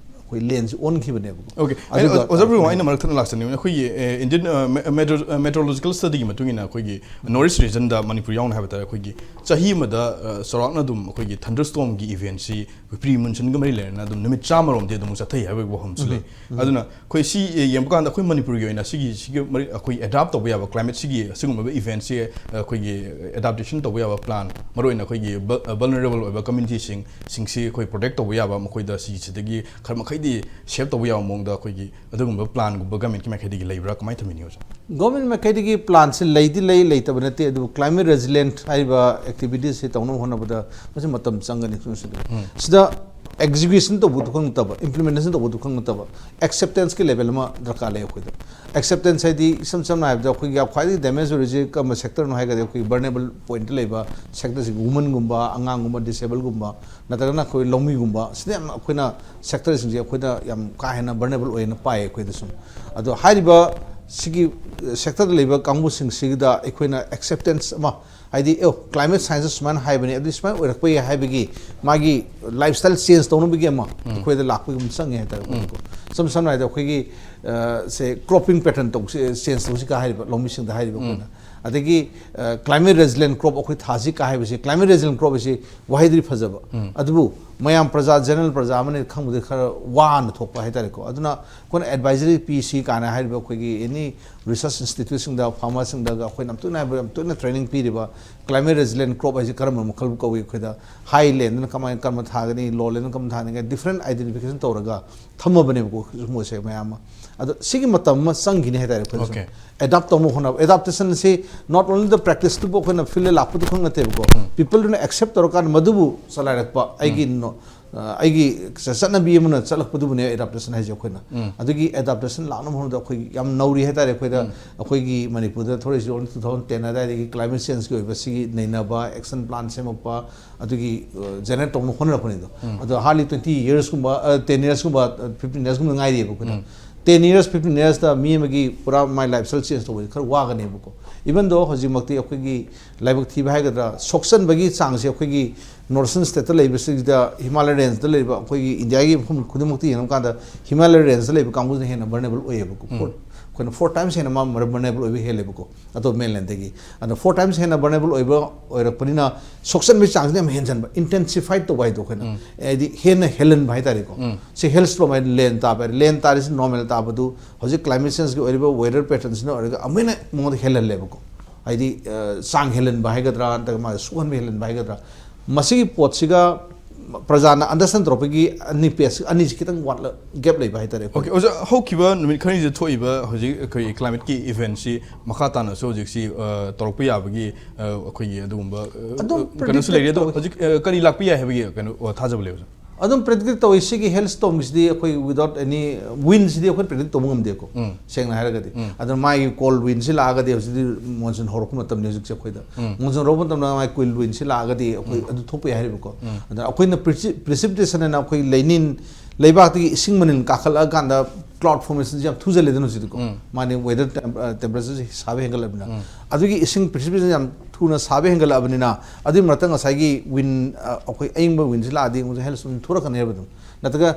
ꯑꯩꯈꯣꯏ ꯂꯦꯟꯁꯤ ꯑꯣꯟꯈꯤꯕꯅꯦꯕꯀꯣ꯫ ꯑꯣꯀꯦ꯫ ꯑꯩꯅ ꯑꯗꯨꯒ ꯑꯣꯖꯥ ꯄ꯭ꯔꯚꯨ, ꯑꯩꯅ ꯃꯔꯛ ꯊꯠꯅ ꯂꯥꯛꯆꯅꯤꯡꯕꯅꯤ꯫ ꯑꯩꯈꯣꯏꯒꯤ, ꯑꯦ, ꯏꯟꯗꯤꯌꯟ, ꯑ, ꯃꯦ-, ꯃꯦꯇ꯭ꯔꯣ-, ꯑ, ꯃꯦꯇ꯭ꯔꯣꯂꯣꯖꯤꯀꯦꯜ ꯁ꯭ꯇꯗꯤꯒꯤ ꯃꯇꯨꯡ ꯏꯟꯅ ꯑꯩꯈꯣꯏꯒꯤ ꯅꯣꯔꯠ ꯏꯁ ꯔꯤꯖꯟꯗ ꯃꯅꯤꯄꯨꯔ ꯌꯥꯎꯅ ꯍꯥꯏꯕ ꯇꯥꯔꯦ, ꯑꯩꯈꯣꯏꯒꯤ ꯆꯍꯤ ꯑꯃꯗ, ꯑ, ꯆꯥꯎꯔꯥꯛꯅ ꯑꯗꯨꯝ ꯑꯩꯈꯣꯏꯒꯤ ꯊꯟꯗꯔꯁ꯭ꯇꯣꯔꯝꯒꯤ ꯏꯚꯦꯟꯁꯤ ꯑꯩꯈꯣꯏ ꯄ꯭ꯔꯤ ꯃꯨꯟꯁꯨꯟꯒ ꯃꯔꯤ ꯂꯩꯅꯅ ꯑꯗꯨꯝ ꯅꯨꯃꯤꯠ ꯆꯥꯝꯃꯔꯣꯝꯗꯤ ꯑꯗꯨꯝ ꯆꯠꯊꯩ ꯍꯥꯏꯕ ꯋꯥꯐꯝꯁꯨ ꯂꯩ꯫ ꯎꯝ꯫ ꯑꯗꯨꯅ ꯑꯩꯈꯣꯏ ꯁꯤ ꯌꯦꯡꯕ ꯀꯥꯟꯗ ꯑꯩꯈꯣꯏ ꯃꯅꯤꯄꯨꯔꯒꯤ ꯑꯣꯏꯅ ꯁꯤꯒꯤ, ꯁꯤꯒꯤ ꯃꯔꯤ-, ꯑꯩꯈꯣꯏ ꯑꯦꯗꯥꯞ ꯇꯧꯕ ꯌꯥꯕ, ꯀ꯭ꯂꯥꯏꯃꯦꯠꯁꯤꯒꯤ ꯑꯁꯤꯒꯨꯝꯕ ꯏꯚꯦꯟꯁꯤ ꯑꯩꯈꯣꯏꯒꯤ ꯑꯦꯗꯥꯞꯇꯦꯁꯟ ꯇꯧꯕ ꯌꯥꯕ ꯄ꯭ꯂꯥꯟ, ꯃꯔꯨꯑꯣꯏꯅ ꯑꯩꯈꯣꯏꯒꯤ ꯚ-, ꯚꯜꯅꯔꯦꯕꯜ ꯑꯣꯏꯕ ꯀꯝꯃ꯭ꯌꯨꯅꯤꯇꯤꯁꯤꯡ, ꯁꯤꯡꯁꯤ ꯑꯩꯈꯣꯏ ꯄ꯭ꯔꯣꯇꯦꯛ ꯇꯧꯕ ꯌꯥꯕ, ꯃꯈꯣꯏꯗ ꯁꯤꯁꯤꯗꯒꯤ ꯈꯔ ꯃꯈꯩꯗꯤ ꯁꯦꯞ ꯇꯧꯕ ꯌꯥꯕ ꯃꯑꯣꯡꯗ ꯑꯩꯈꯣꯏꯒꯤ ꯑꯗꯨꯒꯨꯝꯕ ꯄ꯭ꯂꯥꯟꯒꯨꯝꯕ ꯒꯃꯦꯟꯠꯀꯤ ꯃꯥꯏꯀꯩꯗꯒꯤ ꯂꯩꯕ꯭ꯔꯥ? ꯀꯃꯥꯏꯅ ꯊꯝꯕꯤꯅꯤ, ꯑꯣꯖꯥ? ꯒꯣꯔꯃꯦꯟ ꯃꯥꯏꯀꯩꯗꯒꯤ ꯄ꯭ꯂꯥꯟꯁꯤ ꯂꯩꯗꯤ ꯂꯩ, ꯂꯩꯇꯕ ꯅꯠꯇꯦ, ꯑꯗꯨꯕꯨ ꯀ꯭ꯂꯥꯏꯃꯦꯠ ꯔꯦꯖꯤꯂꯦꯟꯠ ꯍꯥꯏꯔꯤꯕ ꯑꯦꯛꯇꯤꯚꯤꯇꯤꯁꯁꯤ ꯇꯧꯅꯕ ꯍꯣꯠꯅꯕꯗ ꯃꯁꯤ ꯃꯇꯝ ꯆꯪꯒꯅꯤ꯫ ꯁꯤꯗ ꯑꯦꯛꯖꯤꯀ꯭ꯌꯨꯁꯟ ꯇꯧꯕꯗꯨ ꯈꯛ ꯅꯠꯇꯕ, ꯏꯝꯄ꯭ꯂꯤꯃꯦꯟꯇꯦꯁꯟ ꯇꯧꯕꯗꯨ ꯈꯛ ꯅꯠꯇꯕ, ꯑꯦꯛꯁꯦꯞꯇꯦꯟꯁꯀꯤ ꯂꯦꯚꯦꯜ ꯑꯃ ꯗꯔꯀꯥꯔ ꯂꯩ ꯑꯩꯈꯣꯏꯗ꯫ ꯑꯦꯛꯁꯦꯞꯇꯦꯟꯁ ꯍꯥꯏꯗꯤ ꯏꯁꯝ ꯁꯝꯅ ꯍꯥꯏꯔꯕꯗ ꯑꯩꯈꯣꯏꯒꯤ ꯈ꯭ꯋꯥꯏꯗꯒꯤ ꯗꯦꯃꯦꯖ ꯑꯣꯏꯔꯤꯁꯦ ꯀꯔꯝꯕ ꯁꯦꯛꯇꯔꯅꯣ ꯍꯥꯏꯔꯒꯗꯤ ꯑꯩꯈꯣꯏꯒꯤ ꯚꯜꯅꯦꯔꯦꯕꯜ ꯄꯣꯏꯟꯠꯇ ꯂꯩꯕ ꯁꯦꯛꯇꯔꯁꯤꯡ, ꯋꯨꯃꯟꯒꯨꯝꯕ, ꯑꯉꯥꯡꯒꯨꯝꯕ, ꯗꯤꯁꯦꯕꯜꯒꯨꯝꯕ, ꯅꯠꯇ꯭ꯔꯒꯅ ꯑꯩꯈꯣꯏ ꯂꯧꯃꯤꯒꯨꯝꯕ, ꯁꯤꯗ ꯌꯥꯝꯅ ꯑꯩꯈꯣꯏꯅ ꯁꯦꯛꯇꯔꯁꯤꯡꯁꯦ ꯑꯩꯈꯣꯏꯗ ꯌꯥꯝ ꯀꯥ ꯍꯦꯟꯅ ꯚꯜꯅꯦꯔꯦꯕꯜ ꯑꯣꯏꯅ ꯄꯥꯏꯌꯦ ꯑꯩꯈꯣꯏꯗ ꯁꯨꯝ꯫ ꯑꯗꯣ ꯍꯥꯏꯔꯤꯕ ꯁꯤꯒꯤ ꯁꯦꯛꯇꯔꯗ ꯂꯩꯕ ꯀꯥꯡꯕꯨꯁꯤꯡꯁꯤꯗ ꯑꯩꯈꯣꯏꯅ ꯑꯦꯛꯁꯦꯞꯇꯦꯟꯁ ꯑꯃ, ꯍꯥꯏꯗꯤ ꯑꯦ ꯀ꯭ꯂꯥꯏꯃꯦꯠ ꯁꯥꯏꯟꯁꯇ ꯁꯨꯃꯥꯏꯅ ꯍꯥꯏꯕꯅꯤ, ꯑꯗꯨꯗꯤ ꯁꯨꯃꯥꯏꯅ ꯑꯣꯏꯔꯛꯄ ꯌꯥꯏ ꯍꯥꯏꯕꯒꯤ ꯃꯥꯒꯤ ꯂꯥꯏꯐ ꯁ꯭ꯇꯥꯏꯜ ꯆꯦꯟꯖ ꯇꯧꯅꯕꯒꯤ ꯑꯃ ꯑꯩꯈꯣꯏꯗ ꯂꯥꯛꯄꯒꯤ ꯑꯃ ꯆꯪꯉꯦ ꯍꯥꯏꯇꯥꯔꯦ ꯑꯩꯈꯣꯏꯗꯀꯣ꯫ ꯁꯝ ꯁꯝꯅ ꯍꯥꯏꯔꯕꯗ ꯑꯩꯈꯣꯏꯒꯤ ꯑ, ꯁꯦ ꯀ꯭ꯔꯣꯞꯄꯤꯡ ꯄꯦꯇꯔꯟ ꯇꯧꯁꯤ, ꯆꯦꯟꯖ ꯇꯧꯁꯤ ꯀꯥ ꯍꯥꯏꯔꯤꯕ ꯂꯧꯃꯤꯁꯤꯡꯗ ꯍꯥꯏꯔꯤꯕ ꯑꯩꯈꯣꯏꯅ꯫ ꯑꯗꯒꯤ ꯀ꯭ꯂꯥꯏꯃꯦꯠ ꯔꯦꯖꯤꯂꯦꯟ ꯀ꯭ꯔꯣꯞ ꯑꯩꯈꯣꯏ ꯊꯥꯁꯤ ꯀꯥ ꯍꯥꯏꯕꯁꯤ, ꯀ꯭ꯂꯥꯏꯃꯦꯠ ꯔꯦꯖꯤꯂꯦꯟ ꯀ꯭ꯔꯣꯞ ꯑꯁꯤ ꯋꯥꯍꯩꯗꯤ ꯐꯖꯕ, ꯑꯗꯨꯕꯨ ꯃꯌꯥꯝ ꯄ꯭ꯔꯖꯥ, ꯖꯦꯅꯔꯦꯜ ꯄ꯭ꯔꯖꯥ ꯑꯃꯅ ꯈꯪꯕꯗ ꯈꯔ ꯋꯥꯅ ꯊꯣꯛꯄ ꯍꯥꯏꯇꯥꯔꯦꯀꯣ꯫ ꯑꯗꯨꯅ ꯑꯩꯈꯣꯏꯅ ꯑꯦꯗꯚꯥꯏꯖꯔꯤ ꯄꯤꯁꯤ ꯀꯥꯏꯅ ꯍꯥꯏꯔꯤꯕ ꯑꯩꯈꯣꯏꯒꯤ ꯑꯦꯅꯤ ꯔꯤꯁꯔꯁ ꯏꯟꯁꯇꯤꯇ꯭ꯌꯨꯠꯁꯤꯡꯗ, ꯐꯥꯔꯃꯔꯁꯤꯡꯗꯒ ꯑꯩꯈꯣꯏꯅ ꯌꯥꯝ ꯇꯣꯏꯅ ꯍꯥꯏꯕ, ꯌꯥꯝ ꯇꯣꯏꯅ ꯇ꯭ꯔꯦꯅꯤꯡ ꯄꯤꯔꯤꯕ ꯀ꯭ꯂꯥꯏꯃꯦꯠ ꯔꯦꯖꯤꯂꯦꯟ ꯀ꯭ꯔꯣꯞ ꯍꯥꯏꯁꯤ ꯀꯔꯝꯕ ꯃꯈꯜ ꯀꯧꯏ, ꯑꯩꯈꯣꯏꯗ ꯍꯥꯏ ꯂꯦꯟꯗꯅ ꯀꯃꯥꯏꯅ, ꯀꯔꯝꯕ ꯊꯥꯒꯅꯤ, ꯂꯣ ꯂꯦꯟꯗꯅ ꯀꯔꯝꯕ ꯊꯥꯒꯅꯤ, ꯗꯤꯐ꯭ꯔꯦꯟ ꯑꯥꯏꯗꯦꯟꯇꯤꯐꯤꯀꯦꯁꯟ ꯇꯧꯔꯒ ꯊꯝꯃꯕꯅꯦꯕꯀꯣ ꯃꯣꯏꯁꯦ ꯃꯌꯥꯝ ꯑꯃ꯫ ꯑꯗꯣ ꯁꯤꯒꯤ ꯃꯇꯝ ꯑꯃ ꯆꯪꯈꯤꯅꯤ ꯍꯥꯏꯇꯥꯔꯦ ꯑꯩꯈꯣꯏꯅ ꯁꯨꯝ꯫ Okay. ꯑꯦꯗꯥꯞ ꯇꯧꯅꯕ ꯍꯣꯠꯅꯕ, ꯑꯦꯗꯥꯞꯇꯦꯁꯟꯁꯤ not only the practiceꯇꯨꯕꯨ ꯑꯩꯈꯣꯏꯅ ꯐꯤꯜꯗ ꯂꯥꯛꯄꯗꯨ ꯈꯛ ꯅꯠꯇꯦꯕꯀꯣ, ꯄꯤꯄꯜꯗꯨꯅ ꯑꯦꯛꯁꯦꯞ ꯇꯧꯔꯀꯥꯟꯗ ꯃꯗꯨꯕꯨ ꯆꯂꯥꯏꯔꯛꯄ ꯑꯩꯒꯤ ꯅꯣ-, ꯑ, ꯑꯩꯒꯤ ꯆ-, ꯆꯠꯅꯕꯤ ꯑꯃꯅ ꯆꯠꯂꯛꯄꯗꯨꯕꯨꯅꯦ ꯑꯦꯗꯥꯞꯇꯦꯁꯟ ꯍꯥꯏꯁꯦ ꯑꯩꯈꯣꯏꯅ꯫ ꯑꯗꯨꯒꯤ ꯑꯦꯗꯥꯞꯇꯦꯁꯟ ꯂꯥꯛꯅꯕ ꯍꯣꯠꯅꯕꯗ ꯑꯩꯈꯣꯏ ꯌꯥꯝ ꯅꯧꯔꯤ ꯍꯥꯏꯇꯥꯔꯦ꯫ ꯑꯩꯈꯣꯏꯗ, ꯑꯩꯈꯣꯏꯒꯤ ꯃꯅꯤꯄꯨꯔꯗ ꯊꯣꯛꯂꯛꯏꯁꯤ only two thousand ten ꯑꯗꯥꯏꯗꯒꯤ ꯀ꯭ꯂꯥꯏꯃꯦꯠ ꯆꯦꯟꯖꯀꯤ ꯑꯣꯏꯕ ꯁꯤꯒꯤ ꯅꯩꯅꯕ, ꯑꯦꯛꯁꯟ ꯄ꯭ꯂꯥꯟ ꯁꯦꯝꯃꯛꯄ, ꯑꯗꯨꯒꯤ, ꯑ, ꯖꯦꯅꯦꯔꯦꯠ ꯇꯧꯅꯕ ꯍꯣꯠꯅꯔꯛꯄꯅꯤꯗꯣ꯫ ꯑꯗꯣ hardly twenty yearsꯀꯨꯝꯕ, ꯑ, ten yearsꯀꯨꯝꯕ, ꯑ, fifteen yearsꯀꯨꯝꯕ ꯉꯥꯏꯔꯤꯑꯕ ꯑꯩꯈꯣꯏꯗ꯫ Ten years, fifteen yearsꯇ ꯃꯤ ꯑꯃꯒꯤ ꯄꯨꯔꯥ my lifestyle change ꯇꯧꯕꯁꯦ ꯈꯔ ꯋꯥꯒꯅꯦꯕꯀꯣ꯫ Even though ꯍꯧꯖꯤꯛꯃꯛꯇꯤ ꯑꯩꯈꯣꯏꯒꯤ ꯂꯥꯏꯕꯛ ꯊꯤꯕ ꯍꯥꯏꯒꯗ꯭ꯔꯥ, ꯁꯣꯛꯆꯟꯕꯒꯤ ꯆꯥꯡꯁꯦ ꯑꯩꯈꯣꯏꯒꯤ northern stateꯇ ꯂꯩꯕꯁꯤꯗ, ꯍꯤꯃꯥꯂꯌ ꯔꯦꯟꯖꯇ ꯂꯩꯕ ꯑꯩꯈꯣꯏꯒꯤ ꯏꯟꯗꯤꯌꯥꯒꯤ ꯃꯐꯝ ꯈꯨꯗꯤꯡꯃꯛꯇ ꯌꯦꯡꯉꯀꯥꯟꯗ ꯍꯤꯃꯥꯂꯌ ꯔꯦꯟꯖꯇ ꯂꯩꯕ ꯀꯥꯡꯕꯨꯁꯤꯅ ꯍꯦꯟꯅ vulnerable ꯑꯣꯏꯌꯦꯕꯀꯣ꯫ Four, ꯑꯩꯈꯣꯏꯅ four times ꯍꯦꯟꯅ ꯃꯥ vulnerable ꯑꯣꯏꯕ ꯍꯦꯜꯂꯦꯕꯀꯣ꯫ ꯑꯇꯣꯞꯄ mainlandꯗꯒꯤ꯫ ꯑꯗꯣ four times ꯍꯦꯟꯅ vulnerable ꯑꯣꯏꯕ, ꯑꯣꯏꯔꯛꯄꯅꯤꯅ ꯁꯣꯛꯆꯟꯕꯒꯤ ꯆꯥꯡꯁꯤꯅ ꯌꯥꯝ ꯍꯦꯟꯖꯟꯕ, intensified ꯇꯧꯕ ꯍꯥꯏꯗꯣ ꯑꯩꯈꯣꯏꯅ꯫ ꯍꯥꯏꯗꯤ ꯍꯦꯟꯅ ꯍꯦꯜꯍꯟꯕ ꯍꯥꯏꯇꯥꯔꯦꯀꯣ꯫ ꯁꯤ hailstorm ꯍꯥꯏꯗꯤ ꯂꯦꯟ ꯇꯥꯕ ꯍꯥꯏꯗꯤ, ꯂꯦꯟ ꯇꯥꯔꯤꯁꯤ normal ꯇꯥꯕꯗꯨ ꯍꯧꯖꯤꯛ climate changeꯀꯤ ꯑꯣꯏꯔꯤꯕ weather patternꯁꯤꯅ ꯑꯣꯏꯔꯒ ꯑꯃꯨꯛ ꯍꯦꯟꯅ ꯃꯉꯣꯟꯗ ꯍꯦꯜꯍꯜꯂꯦꯕꯀꯣ꯫ ꯍꯥꯏꯗꯤ, ꯑ, ꯆꯥꯡ ꯍꯦꯜꯍꯟꯕ ꯍꯥꯏꯒꯗ꯭ꯔꯥ, ꯅꯠꯇ꯭ꯔꯒ ꯃꯥꯁꯦ ꯁꯣꯛꯍꯟꯕ ꯍꯦꯜꯍꯟꯕ ꯍꯥꯏꯒꯗ꯭ꯔꯥ, ꯃꯁꯤꯒꯤ ꯄꯣꯠꯁꯤꯒ ꯄ꯭ꯔꯖꯥꯅ ꯑꯟꯗꯔꯁ꯭ꯇꯦꯟ ꯇꯧꯔꯛꯄꯒꯤ ꯑꯅꯤ ꯄꯦꯖ ꯑꯅꯤꯁꯤ ꯈꯤꯇꯪ ꯋꯥꯠꯂ ꯒꯦꯞ ꯂꯩꯕ ꯍꯥꯏꯇꯥꯔꯦ ꯑꯩꯈꯣꯏ꯫ ꯑꯣꯀꯦ ꯑꯣꯖꯥ, ꯍꯧꯈꯤꯕ ꯅꯨꯃꯤꯠ ꯈꯔꯅꯤꯁꯤꯗ ꯊꯣꯛꯏꯕ ꯍꯧꯖꯤꯛ ꯑꯩꯈꯣꯏ ꯀ꯭ꯂꯥꯏꯃꯦꯠꯀꯤ ꯏꯚꯦꯟꯠꯁꯤ ꯃꯈꯥ ꯇꯥꯅꯁꯨ ꯍꯧꯖꯤꯛꯁꯤ ꯑ, ꯇꯧꯔꯛꯄ ꯌꯥꯕꯒꯤ ꯑ, ꯑꯩꯈꯣꯏꯒꯤ ꯑꯗꯨꯒꯨꯝꯕ ꯑ, ꯑꯗꯨꯝ ꯀꯩꯅꯣꯁꯨ predict ꯂꯩꯔꯤ꯫ ꯑꯗꯣ ꯇꯧꯋꯤ꯫ ꯍꯧꯖꯤꯛ ꯑ, ꯀꯔꯤ ꯂꯥꯛꯄ ꯌꯥꯏ ꯍꯥꯏꯕꯒꯤ ꯀꯩꯅꯣ ꯑ, ꯊꯥꯖꯕ ꯂꯩ ꯑꯣꯖꯥ? ꯑꯗꯨꯝ ꯄ꯭ꯔꯤꯗꯤꯛ ꯇꯧꯋꯤ꯫ ꯁꯤꯒꯤ ꯍꯦꯜ ꯁ꯭ꯇꯣꯔꯝꯁꯤꯗꯤ ꯑꯩꯈꯣꯏ without any windꯁꯤꯗꯤ ꯑꯩꯈꯣꯏ ꯄ꯭ꯔꯤꯗꯤꯛ ꯇꯧꯕ ꯉꯝꯗꯦꯀꯣ꯫ ꯎꯝ. ꯁꯦꯡꯅ ꯍꯥꯏꯔꯒꯗꯤ ꯎꯝ. ꯑꯗꯨꯅ ꯃꯥꯒꯤ ꯀꯣꯜ ꯋꯤꯟꯁꯤ ꯂꯥꯛꯑꯒꯗꯤ ꯍꯧꯖꯤꯛꯇꯤ ꯃꯣꯟꯁꯨꯟ ꯍꯧꯔꯛꯄ ꯃꯇꯝꯅꯤ ꯍꯧꯖꯤꯛꯁꯦ ꯑꯩꯈꯣꯏꯗ꯫ ꯎꯝ. ꯃꯣꯟꯁꯨꯟ ꯍꯧꯔꯛꯄ ꯃꯇꯝꯗ ꯃꯥꯒꯤ ꯀꯣꯜ ꯋꯤꯟꯁꯤ ꯂꯥꯛꯑꯒꯗꯤ ꯑꯩꯈꯣꯏ ꯎꯝ. ꯑꯗꯨ ꯊꯣꯛꯄ ꯌꯥꯏ ꯍꯥꯏꯔꯤꯕꯀꯣ꯫ ꯎꯝ. ꯑꯗꯨꯅ ꯑꯩꯈꯣꯏꯅ precipitation ꯍꯥꯏꯅ ꯑꯩꯈꯣꯏ ꯂꯩꯅꯤꯟ, ꯂꯩꯕꯥꯛꯇꯒꯤ ꯏꯁꯤꯡ ꯃꯅꯤꯟ ꯀꯥꯈꯠꯂꯛꯑꯀꯥꯟꯗ ꯀ꯭ꯂꯥꯎꯗ ꯐꯣꯔꯃꯦꯁꯟꯁꯤ ꯌꯥꯝ ꯊꯨꯖꯜꯂꯦꯗꯅ ꯍꯧꯖꯤꯛꯇꯤꯀꯣ꯫ ꯎꯝ. ꯃꯥꯅꯤ, ꯋꯦꯗꯔ ꯇꯦꯝꯄꯔꯦꯆꯔꯁꯤ ꯁꯥꯕ ꯍꯦꯟꯒꯠꯂꯕꯅꯤꯅ꯫ ꯎꯝ. ꯑꯗꯨꯒꯤ ꯏꯁꯤꯡ precipitation ꯌꯥꯝ ꯊꯨꯅ ꯁꯥꯕ ꯍꯦꯟꯒꯠꯂꯛꯑꯕꯅꯤꯅ ꯑꯗꯨꯒꯤ ꯃꯔꯛꯇ ꯉꯁꯥꯏꯒꯤ ꯋꯤꯟ, ꯑ, ꯑꯩꯈꯣꯏ ꯑꯌꯤꯡꯕ ꯋꯤꯟꯁꯤ ꯂꯥꯛꯑꯗꯤ ꯑꯃꯨꯛ ꯍꯦꯜ ꯁ꯭ꯇꯣꯔꯝ ꯊꯣꯔꯛꯀꯅꯦꯕ ꯑꯗꯨꯝ꯫ ꯅꯠꯇ꯭ꯔꯒ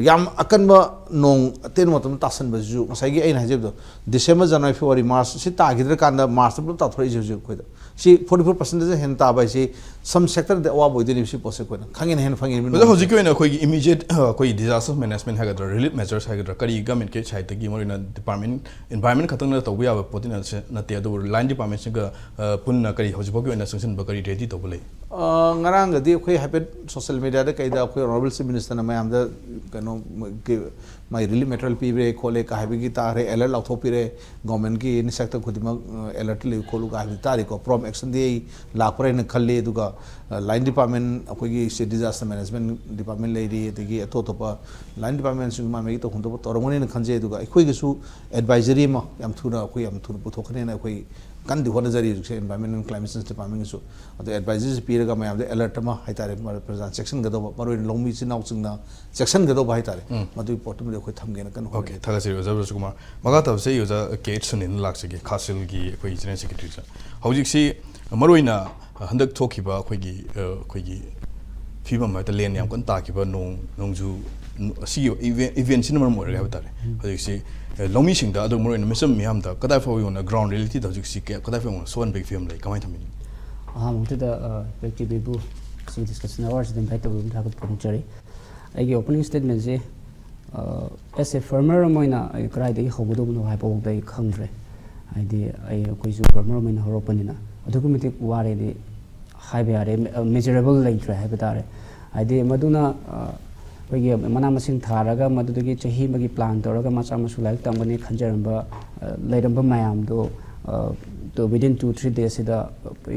ꯌꯥꯝ ꯑꯀꯟꯕ ꯅꯣꯡ ꯑꯇꯦꯟꯕ ꯃꯇꯝꯗ ꯇꯥꯁꯟꯕꯁꯤꯁꯨ ꯉꯁꯥꯏꯒꯤ ꯑꯩꯅ ꯍꯥꯏꯖꯕꯗꯣ, ꯗꯤꯁꯦꯝꯕꯔ, ꯖꯅꯋꯥꯔꯤ, ꯐꯦꯕ꯭ꯔꯨꯋꯥꯔꯤ, ꯃꯥꯔꯆ ꯁꯤ ꯇꯥꯈꯤꯗ꯭ꯔꯀꯥꯟꯗ ꯃꯥꯔꯆꯇ ꯄꯨꯂꯞ ꯇꯥꯊꯣꯔꯛꯏꯁꯦ ꯍꯧꯖꯤꯛ ꯑꯩꯈꯣꯏꯗ꯫ ꯁꯤ forty four percent ꯍꯦꯟꯅ ꯇꯥꯕ ꯍꯥꯏꯁꯤ some sectorꯗ ꯑꯋꯥꯕ ꯑꯣꯏꯗꯣꯏꯅꯦꯕ꯫ ꯁꯤ ꯄꯣꯠꯁꯦ ꯑꯩꯈꯣꯏꯅ ꯈꯪꯉꯦꯅ ꯍꯦꯟꯅ ꯐꯪꯉꯦꯅ ꯑꯣꯖꯥ, ꯍꯧꯖꯤꯛꯀꯤ ꯑꯣꯏꯅ ꯑꯩꯈꯣꯏꯒꯤ ꯏꯃꯤꯗꯤꯌꯦꯠ ꯑꯩꯈꯣꯏ ꯗꯤꯖꯥꯁꯇꯔ ꯃꯦꯅꯦꯖꯃꯦꯟꯠ ꯍꯥꯏꯒꯗ꯭ꯔꯥ, ꯔꯤꯂꯤꯐ ꯃꯦꯖꯔꯁ ꯍꯥꯏꯒꯗ꯭ꯔꯥ, ꯀꯔꯤ ꯒꯃꯦꯟꯠꯀꯤ ꯁꯥꯏꯠꯇꯒꯤ ꯃꯔꯨꯑꯣꯏꯅ ꯗꯤꯄꯥꯔꯠꯃꯦꯟꯠ, ꯏꯟꯚꯥꯏꯔꯟꯃꯦꯟꯠ ꯈꯛꯇꯪꯅ ꯇꯧꯕ ꯌꯥꯕ ꯄꯣꯠꯇꯤ ꯅꯠꯁꯦ-, ꯅꯠꯇꯦ, ꯑꯗꯨꯕꯨ ꯂꯥꯏꯟ ꯗꯤꯄꯥꯔꯠꯃꯦꯟꯠꯁꯤꯒ ꯑ, ꯄꯨꯟꯅ ꯀꯔꯤ ꯍꯧꯖꯤꯛꯐꯥꯎꯒꯤ ꯑꯣꯏꯅ ꯆꯪꯁꯤꯟꯕ ꯀꯔꯤ ꯔꯦꯗꯤ ꯇꯧꯕ ꯂꯩ? ꯑ, ꯉꯔꯥꯡꯒꯗꯤ ꯑꯩꯈꯣꯏ ꯍꯥꯏꯐꯦꯠ ꯁꯣꯁꯤꯌꯦꯜ ꯃꯦꯗꯤꯌꯥꯗ ꯀꯩꯗ ꯑꯩꯈꯣꯏ ꯑꯣꯅꯔꯦꯕꯜ ꯆꯤꯐ ꯃꯤꯅꯤꯁꯇꯔꯅ ꯃꯌꯥꯝꯗ ꯀꯩꯅꯣ ꯀꯤ-, ꯃꯥꯏ ꯔꯤꯂꯤꯐ ꯃꯦꯇꯔꯤꯌꯦꯜ ꯄꯤꯕ꯭ꯔꯦ ꯈꯣꯠꯂꯦ ꯀ ꯍꯥꯏꯕꯒꯤ ꯇꯥꯈ꯭ꯔꯦ, ꯑꯦꯂꯔꯠ ꯂꯥꯎꯊꯣꯛꯄꯤꯔꯦ, ꯒꯣꯔꯃꯦꯟꯠꯀꯤ ꯁꯦꯛꯇꯔ ꯈꯨꯗꯤꯡꯃꯛ, ꯑ, ꯑꯦꯂꯔꯠꯇ ꯂꯩꯌꯨ ꯈꯣꯠꯂꯨ ꯀ ꯍꯥꯏꯕꯗꯤ ꯇꯥꯔꯤꯀꯣ꯫ ꯄ꯭ꯔꯣꯝ ꯑꯦꯛꯁꯟꯗꯤ ꯑꯩ ꯂꯥꯛꯄ꯭ꯔꯥ ꯍꯥꯏꯅ ꯈꯜꯂꯤ꯫ ꯑꯗꯨꯒ, ꯑ, ꯂꯥꯏꯟ ꯗꯤꯄꯥꯔꯠꯃꯦꯟꯠ ꯑꯩꯈꯣꯏꯒꯤ ꯁꯤ ꯗꯤꯖꯥꯁꯇꯔ ꯃꯦꯅꯦꯖꯃꯦꯟꯠ ꯗꯤꯄꯥꯔꯠꯃꯦꯟꯠ ꯂꯩꯔꯤ, ꯑꯗꯒꯤ ꯑꯇꯣꯞ ꯑꯇꯣꯞꯄ ꯂꯥꯏꯟ ꯗꯤꯄꯥꯔꯠꯃꯦꯟꯠꯁꯤꯡ ꯃꯥ ꯃꯥꯒꯤ ꯇꯧꯐꯝ ꯊꯣꯛꯄ ꯇꯧꯔꯝꯒꯅꯤꯅ ꯈꯟꯖꯩ꯫ ꯑꯗꯨꯒ ꯑꯩꯈꯣꯏꯒꯤꯁꯨ ꯑꯦꯗꯚꯥꯏꯖꯔꯤ ꯑꯃ ꯌꯥꯝ ꯊꯨꯅ, ꯑꯩꯈꯣꯏ ꯌꯥꯝ ꯊꯨꯅ ꯄꯨꯊꯣꯛꯀꯅꯤꯅ ꯑꯩꯈꯣꯏ ꯀꯟꯅꯗꯤ ꯍꯣꯠꯅꯖꯔꯤ ꯍꯧꯖꯤꯛꯁꯦ ꯏꯟꯚꯥꯏꯔꯟꯃꯦꯟꯠ ꯑꯦꯟꯗ ꯀ꯭ꯂꯥꯏꯃꯦꯠ ꯆꯦꯟꯖ ꯗꯤꯄꯥꯔꯠꯃꯦꯟꯠꯀꯤꯁꯨ꯫ ꯑꯗꯣ ꯑꯦꯗꯚꯥꯏꯖꯔꯤꯁꯤ ꯄꯤꯔꯒ ꯃꯌꯥꯝꯗ ꯑꯦꯂꯔꯠ ꯑꯃ ꯍꯥꯏꯇꯥꯔꯦ, ꯃ-, ꯄ꯭ꯔꯖꯥ ꯆꯦꯛꯁꯤꯟꯒꯗꯧꯕ, ꯃꯔꯨꯑꯣꯏꯅ ꯂꯧꯃꯤ ꯏꯆꯤꯟ ꯏꯅꯥꯎꯁꯤꯡꯅ ꯆꯦꯛꯁꯤꯟꯒꯗꯧꯕ ꯍꯥꯏꯇꯥꯔꯦ, ꯎꯝ. ꯃꯗꯨꯒꯤ ꯄꯣꯠꯇꯨꯃꯗꯤ ꯑꯩꯈꯣꯏ ꯊꯝꯒꯦꯅ ꯀꯟꯅ ꯑꯣꯀꯦ, ꯍꯣꯠꯅꯔꯤ꯫ ꯊꯥꯒꯠꯆꯔꯤ ꯑꯣꯖꯥ ꯕ꯭ꯔꯖꯀꯨꯃꯥꯔ꯫ ꯃꯈꯥ ꯇꯥꯕꯁꯦ ꯑꯩ ꯑꯣꯖꯥ ꯀꯦ ꯑꯩꯆ ꯁꯨꯅꯤꯜꯗ ꯂꯥꯛꯆꯒꯦ, ꯈꯥꯁꯤꯜꯒꯤ ꯑꯩꯈꯣꯏ ꯖꯦꯅꯔꯦꯜ ꯁꯦꯀ꯭ꯔꯦꯇꯔꯤ ꯁꯥꯔ꯫ ꯍꯧꯖꯤꯛꯁꯤ ꯃꯔꯨꯑꯣꯏꯅ ꯍꯟꯗꯛ ꯊꯣꯛꯈꯤꯕ ꯑꯩꯈꯣꯏꯒꯤ, ꯑ, ꯑꯩꯈꯣꯏꯒꯤ ꯐꯤꯕꯝ ꯍꯥꯏꯇꯥꯔꯦ, ꯂꯦꯟ ꯌꯥꯝ ꯀꯟꯅ ꯇꯥꯈꯤꯕ, ꯅꯣꯡ, ꯅꯣꯡꯖꯨ, ꯅ-, ꯑꯁꯤꯒꯤ ꯏꯚꯦꯟ-, ꯏꯚꯦꯟꯁꯤꯅ ꯃꯔꯝ ꯑꯣꯏꯔꯒ ꯍꯥꯏꯕ ꯇꯥꯔꯦ, ꯍꯧꯖꯤꯛꯁꯤ, ꯑ, ꯂꯧꯃꯤꯁꯤꯡꯗ, ꯑꯗꯨꯒ ꯃꯔꯨꯑꯣꯏꯅ ꯃꯤꯆꯝ ꯃꯤꯌꯥꯝꯗ ꯀꯗꯥꯏ ꯐꯥꯎꯕ ꯌꯧꯅ ꯒ꯭ꯔꯥꯎꯟ ꯔꯤꯌꯦꯂꯤꯇꯤꯗ ꯍꯧꯖꯤꯛꯁꯤ ꯀꯌꯥ-, ꯀꯗꯥꯏ ꯐꯥꯎꯕ ꯌꯧꯅ ꯁꯣꯛꯍꯟꯕꯒꯤ ꯐꯤꯕꯝ ꯂꯩ, ꯀꯃꯥꯏꯅ ꯊꯝꯕꯤꯅꯤ? ꯑꯍꯥꯟꯕꯃꯛꯇꯗ, ꯑ, ꯄ꯭ꯔꯤꯊꯤꯕꯤꯕꯨ ꯁꯤ ꯗꯤꯁꯀꯁꯟ ꯑꯋꯥꯔꯁꯤꯗ ꯏꯟꯚꯥꯏꯠ ꯇꯧꯕꯤꯕꯒꯤ ꯊꯥꯒꯠꯄ ꯐꯣꯡꯗꯣꯛꯆꯔꯤ꯫ ꯑꯩꯒꯤ ꯑꯣꯄꯅꯤꯡ ꯁ꯭ꯇꯦꯠꯃꯦꯟꯁꯦ, ꯑꯦꯁ ꯑꯦ ꯐꯥꯔꯃꯔ ꯑꯃ ꯑꯣꯏꯅ ꯑꯩ ꯀꯗꯥꯏꯗꯒꯤ ꯍꯧꯒꯗꯧꯕꯅꯣ ꯍꯥꯏꯕꯐꯥꯎꯗ ꯑꯩ ꯈꯪꯗ꯭ꯔꯦ꯫ ꯍꯥꯏꯗꯤ ꯑꯩ, ꯑꯩꯈꯣꯏꯁꯨ ꯐꯥꯔꯃꯔ ꯑꯃ ꯑꯣꯏꯅ ꯍꯧꯔꯛꯄꯅꯤꯅ ꯑꯗꯨꯛꯀꯤ ꯃꯇꯤꯛ ꯋꯥꯔꯦꯗꯤ ꯍꯥꯏꯕ ꯌꯥꯔꯦ, ꯃꯦꯖꯔꯦꯕꯜ ꯂꯩꯇ꯭ꯔꯦ ꯍꯥꯏꯕ ꯇꯥꯔꯦ꯫ ꯍꯥꯏꯗꯤ ꯃꯗꯨꯅ ꯑ, ꯑꯩꯈꯣꯏꯒꯤ ꯃꯅꯥ ꯃꯁꯤꯡ ꯊꯥꯔꯒ ꯃꯗꯨꯗꯒꯤ ꯆꯍꯤ ꯑꯃꯒꯤ ꯄ꯭ꯂꯥꯟ ꯇꯧꯔꯒ ꯃꯆꯥ ꯃꯁꯨ ꯂꯥꯏꯔꯤꯛ ꯇꯝꯒꯅꯤ ꯈꯟꯖꯔꯝꯕ ꯑ, ꯂꯩꯔꯝꯕ ꯃꯌꯥꯝꯗꯣ ꯑ, to within two three days ꯁꯤꯗ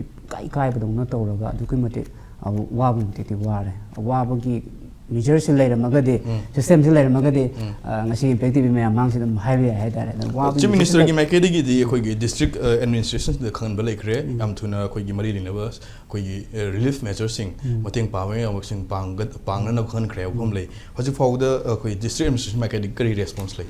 ꯏꯀꯥꯏ ꯀꯥꯏꯕꯗꯧꯅ ꯇꯧꯔꯒ ꯑꯗꯨꯛꯀꯤ ꯃꯇꯤꯛ ꯑ, ꯋꯥꯕ ꯃꯇꯤꯛꯇꯤ ꯋꯥꯔꯦ꯫ ꯑꯋꯥꯕꯒꯤ ꯃꯤꯖꯔꯁꯤ ꯂꯩꯔꯝꯃꯒꯗꯤ, ꯎꯝ꯫ ꯁꯤꯁꯇꯦꯝꯁꯤ ꯂꯩꯔꯝꯃꯒꯗꯤ, ꯎꯝ꯫ ꯑ, ꯉꯁꯤ ꯏꯝꯄꯦꯛ ꯇꯤ ꯚꯤ ꯃꯌꯥꯝ ꯃꯥꯡꯁꯤꯗ ꯑꯗꯨꯝ ꯍꯥꯏꯕ ꯌꯥꯏ ꯍꯥꯏꯇꯥꯔꯦ꯫ ꯑꯗꯣ ꯋꯥꯕꯒꯤ ꯆꯤꯐ ꯃꯤꯅꯤꯁꯇꯔꯒꯤ ꯃꯇꯤꯛ ꯃꯥꯏꯀꯩꯗꯒꯤꯗꯤ ꯑꯩꯈꯣꯏꯒꯤ ꯗꯤꯁꯇ꯭ꯔꯤꯛ ꯑꯦꯗꯃꯤꯅꯤꯁꯇ꯭ꯔꯦꯁꯟꯁꯤꯡꯗ ꯈꯪꯍꯟꯕ ꯂꯩꯈ꯭ꯔꯦ꯫ ꯎꯝ꯫ ꯌꯥꯝ ꯊꯨꯅ ꯑꯩꯈꯣꯏꯒꯤ ꯃꯔꯤ ꯂꯩꯅꯕ ꯑꯩꯈꯣꯏꯒꯤ ꯔꯤꯂꯤꯐ ꯃꯦꯖꯔꯁꯤꯡ, ꯎꯝ꯫ ꯃꯇꯦꯡ ꯄꯥꯡꯕ ꯌꯥꯕꯁꯤꯡ ꯄꯥꯡꯒ- ꯄꯥꯡꯅꯅꯕ ꯈꯪꯍꯟꯈ꯭ꯔꯦ ꯍꯥꯏꯕ ꯋꯥꯐꯝ ꯂꯩ꯫ ꯍꯧꯖꯤꯛ ꯐꯥꯎꯕꯗ ꯑꯩꯈꯣꯏ ꯗꯤꯁꯇ꯭ꯔꯤꯛ ꯑꯦꯗꯃꯤꯅꯤꯁꯇ꯭ꯔꯦꯁꯟ ꯃꯥꯏꯀꯩꯗꯒꯤ ꯀꯔꯤ ꯔꯦꯁꯄꯣꯟꯁ ꯂꯩ?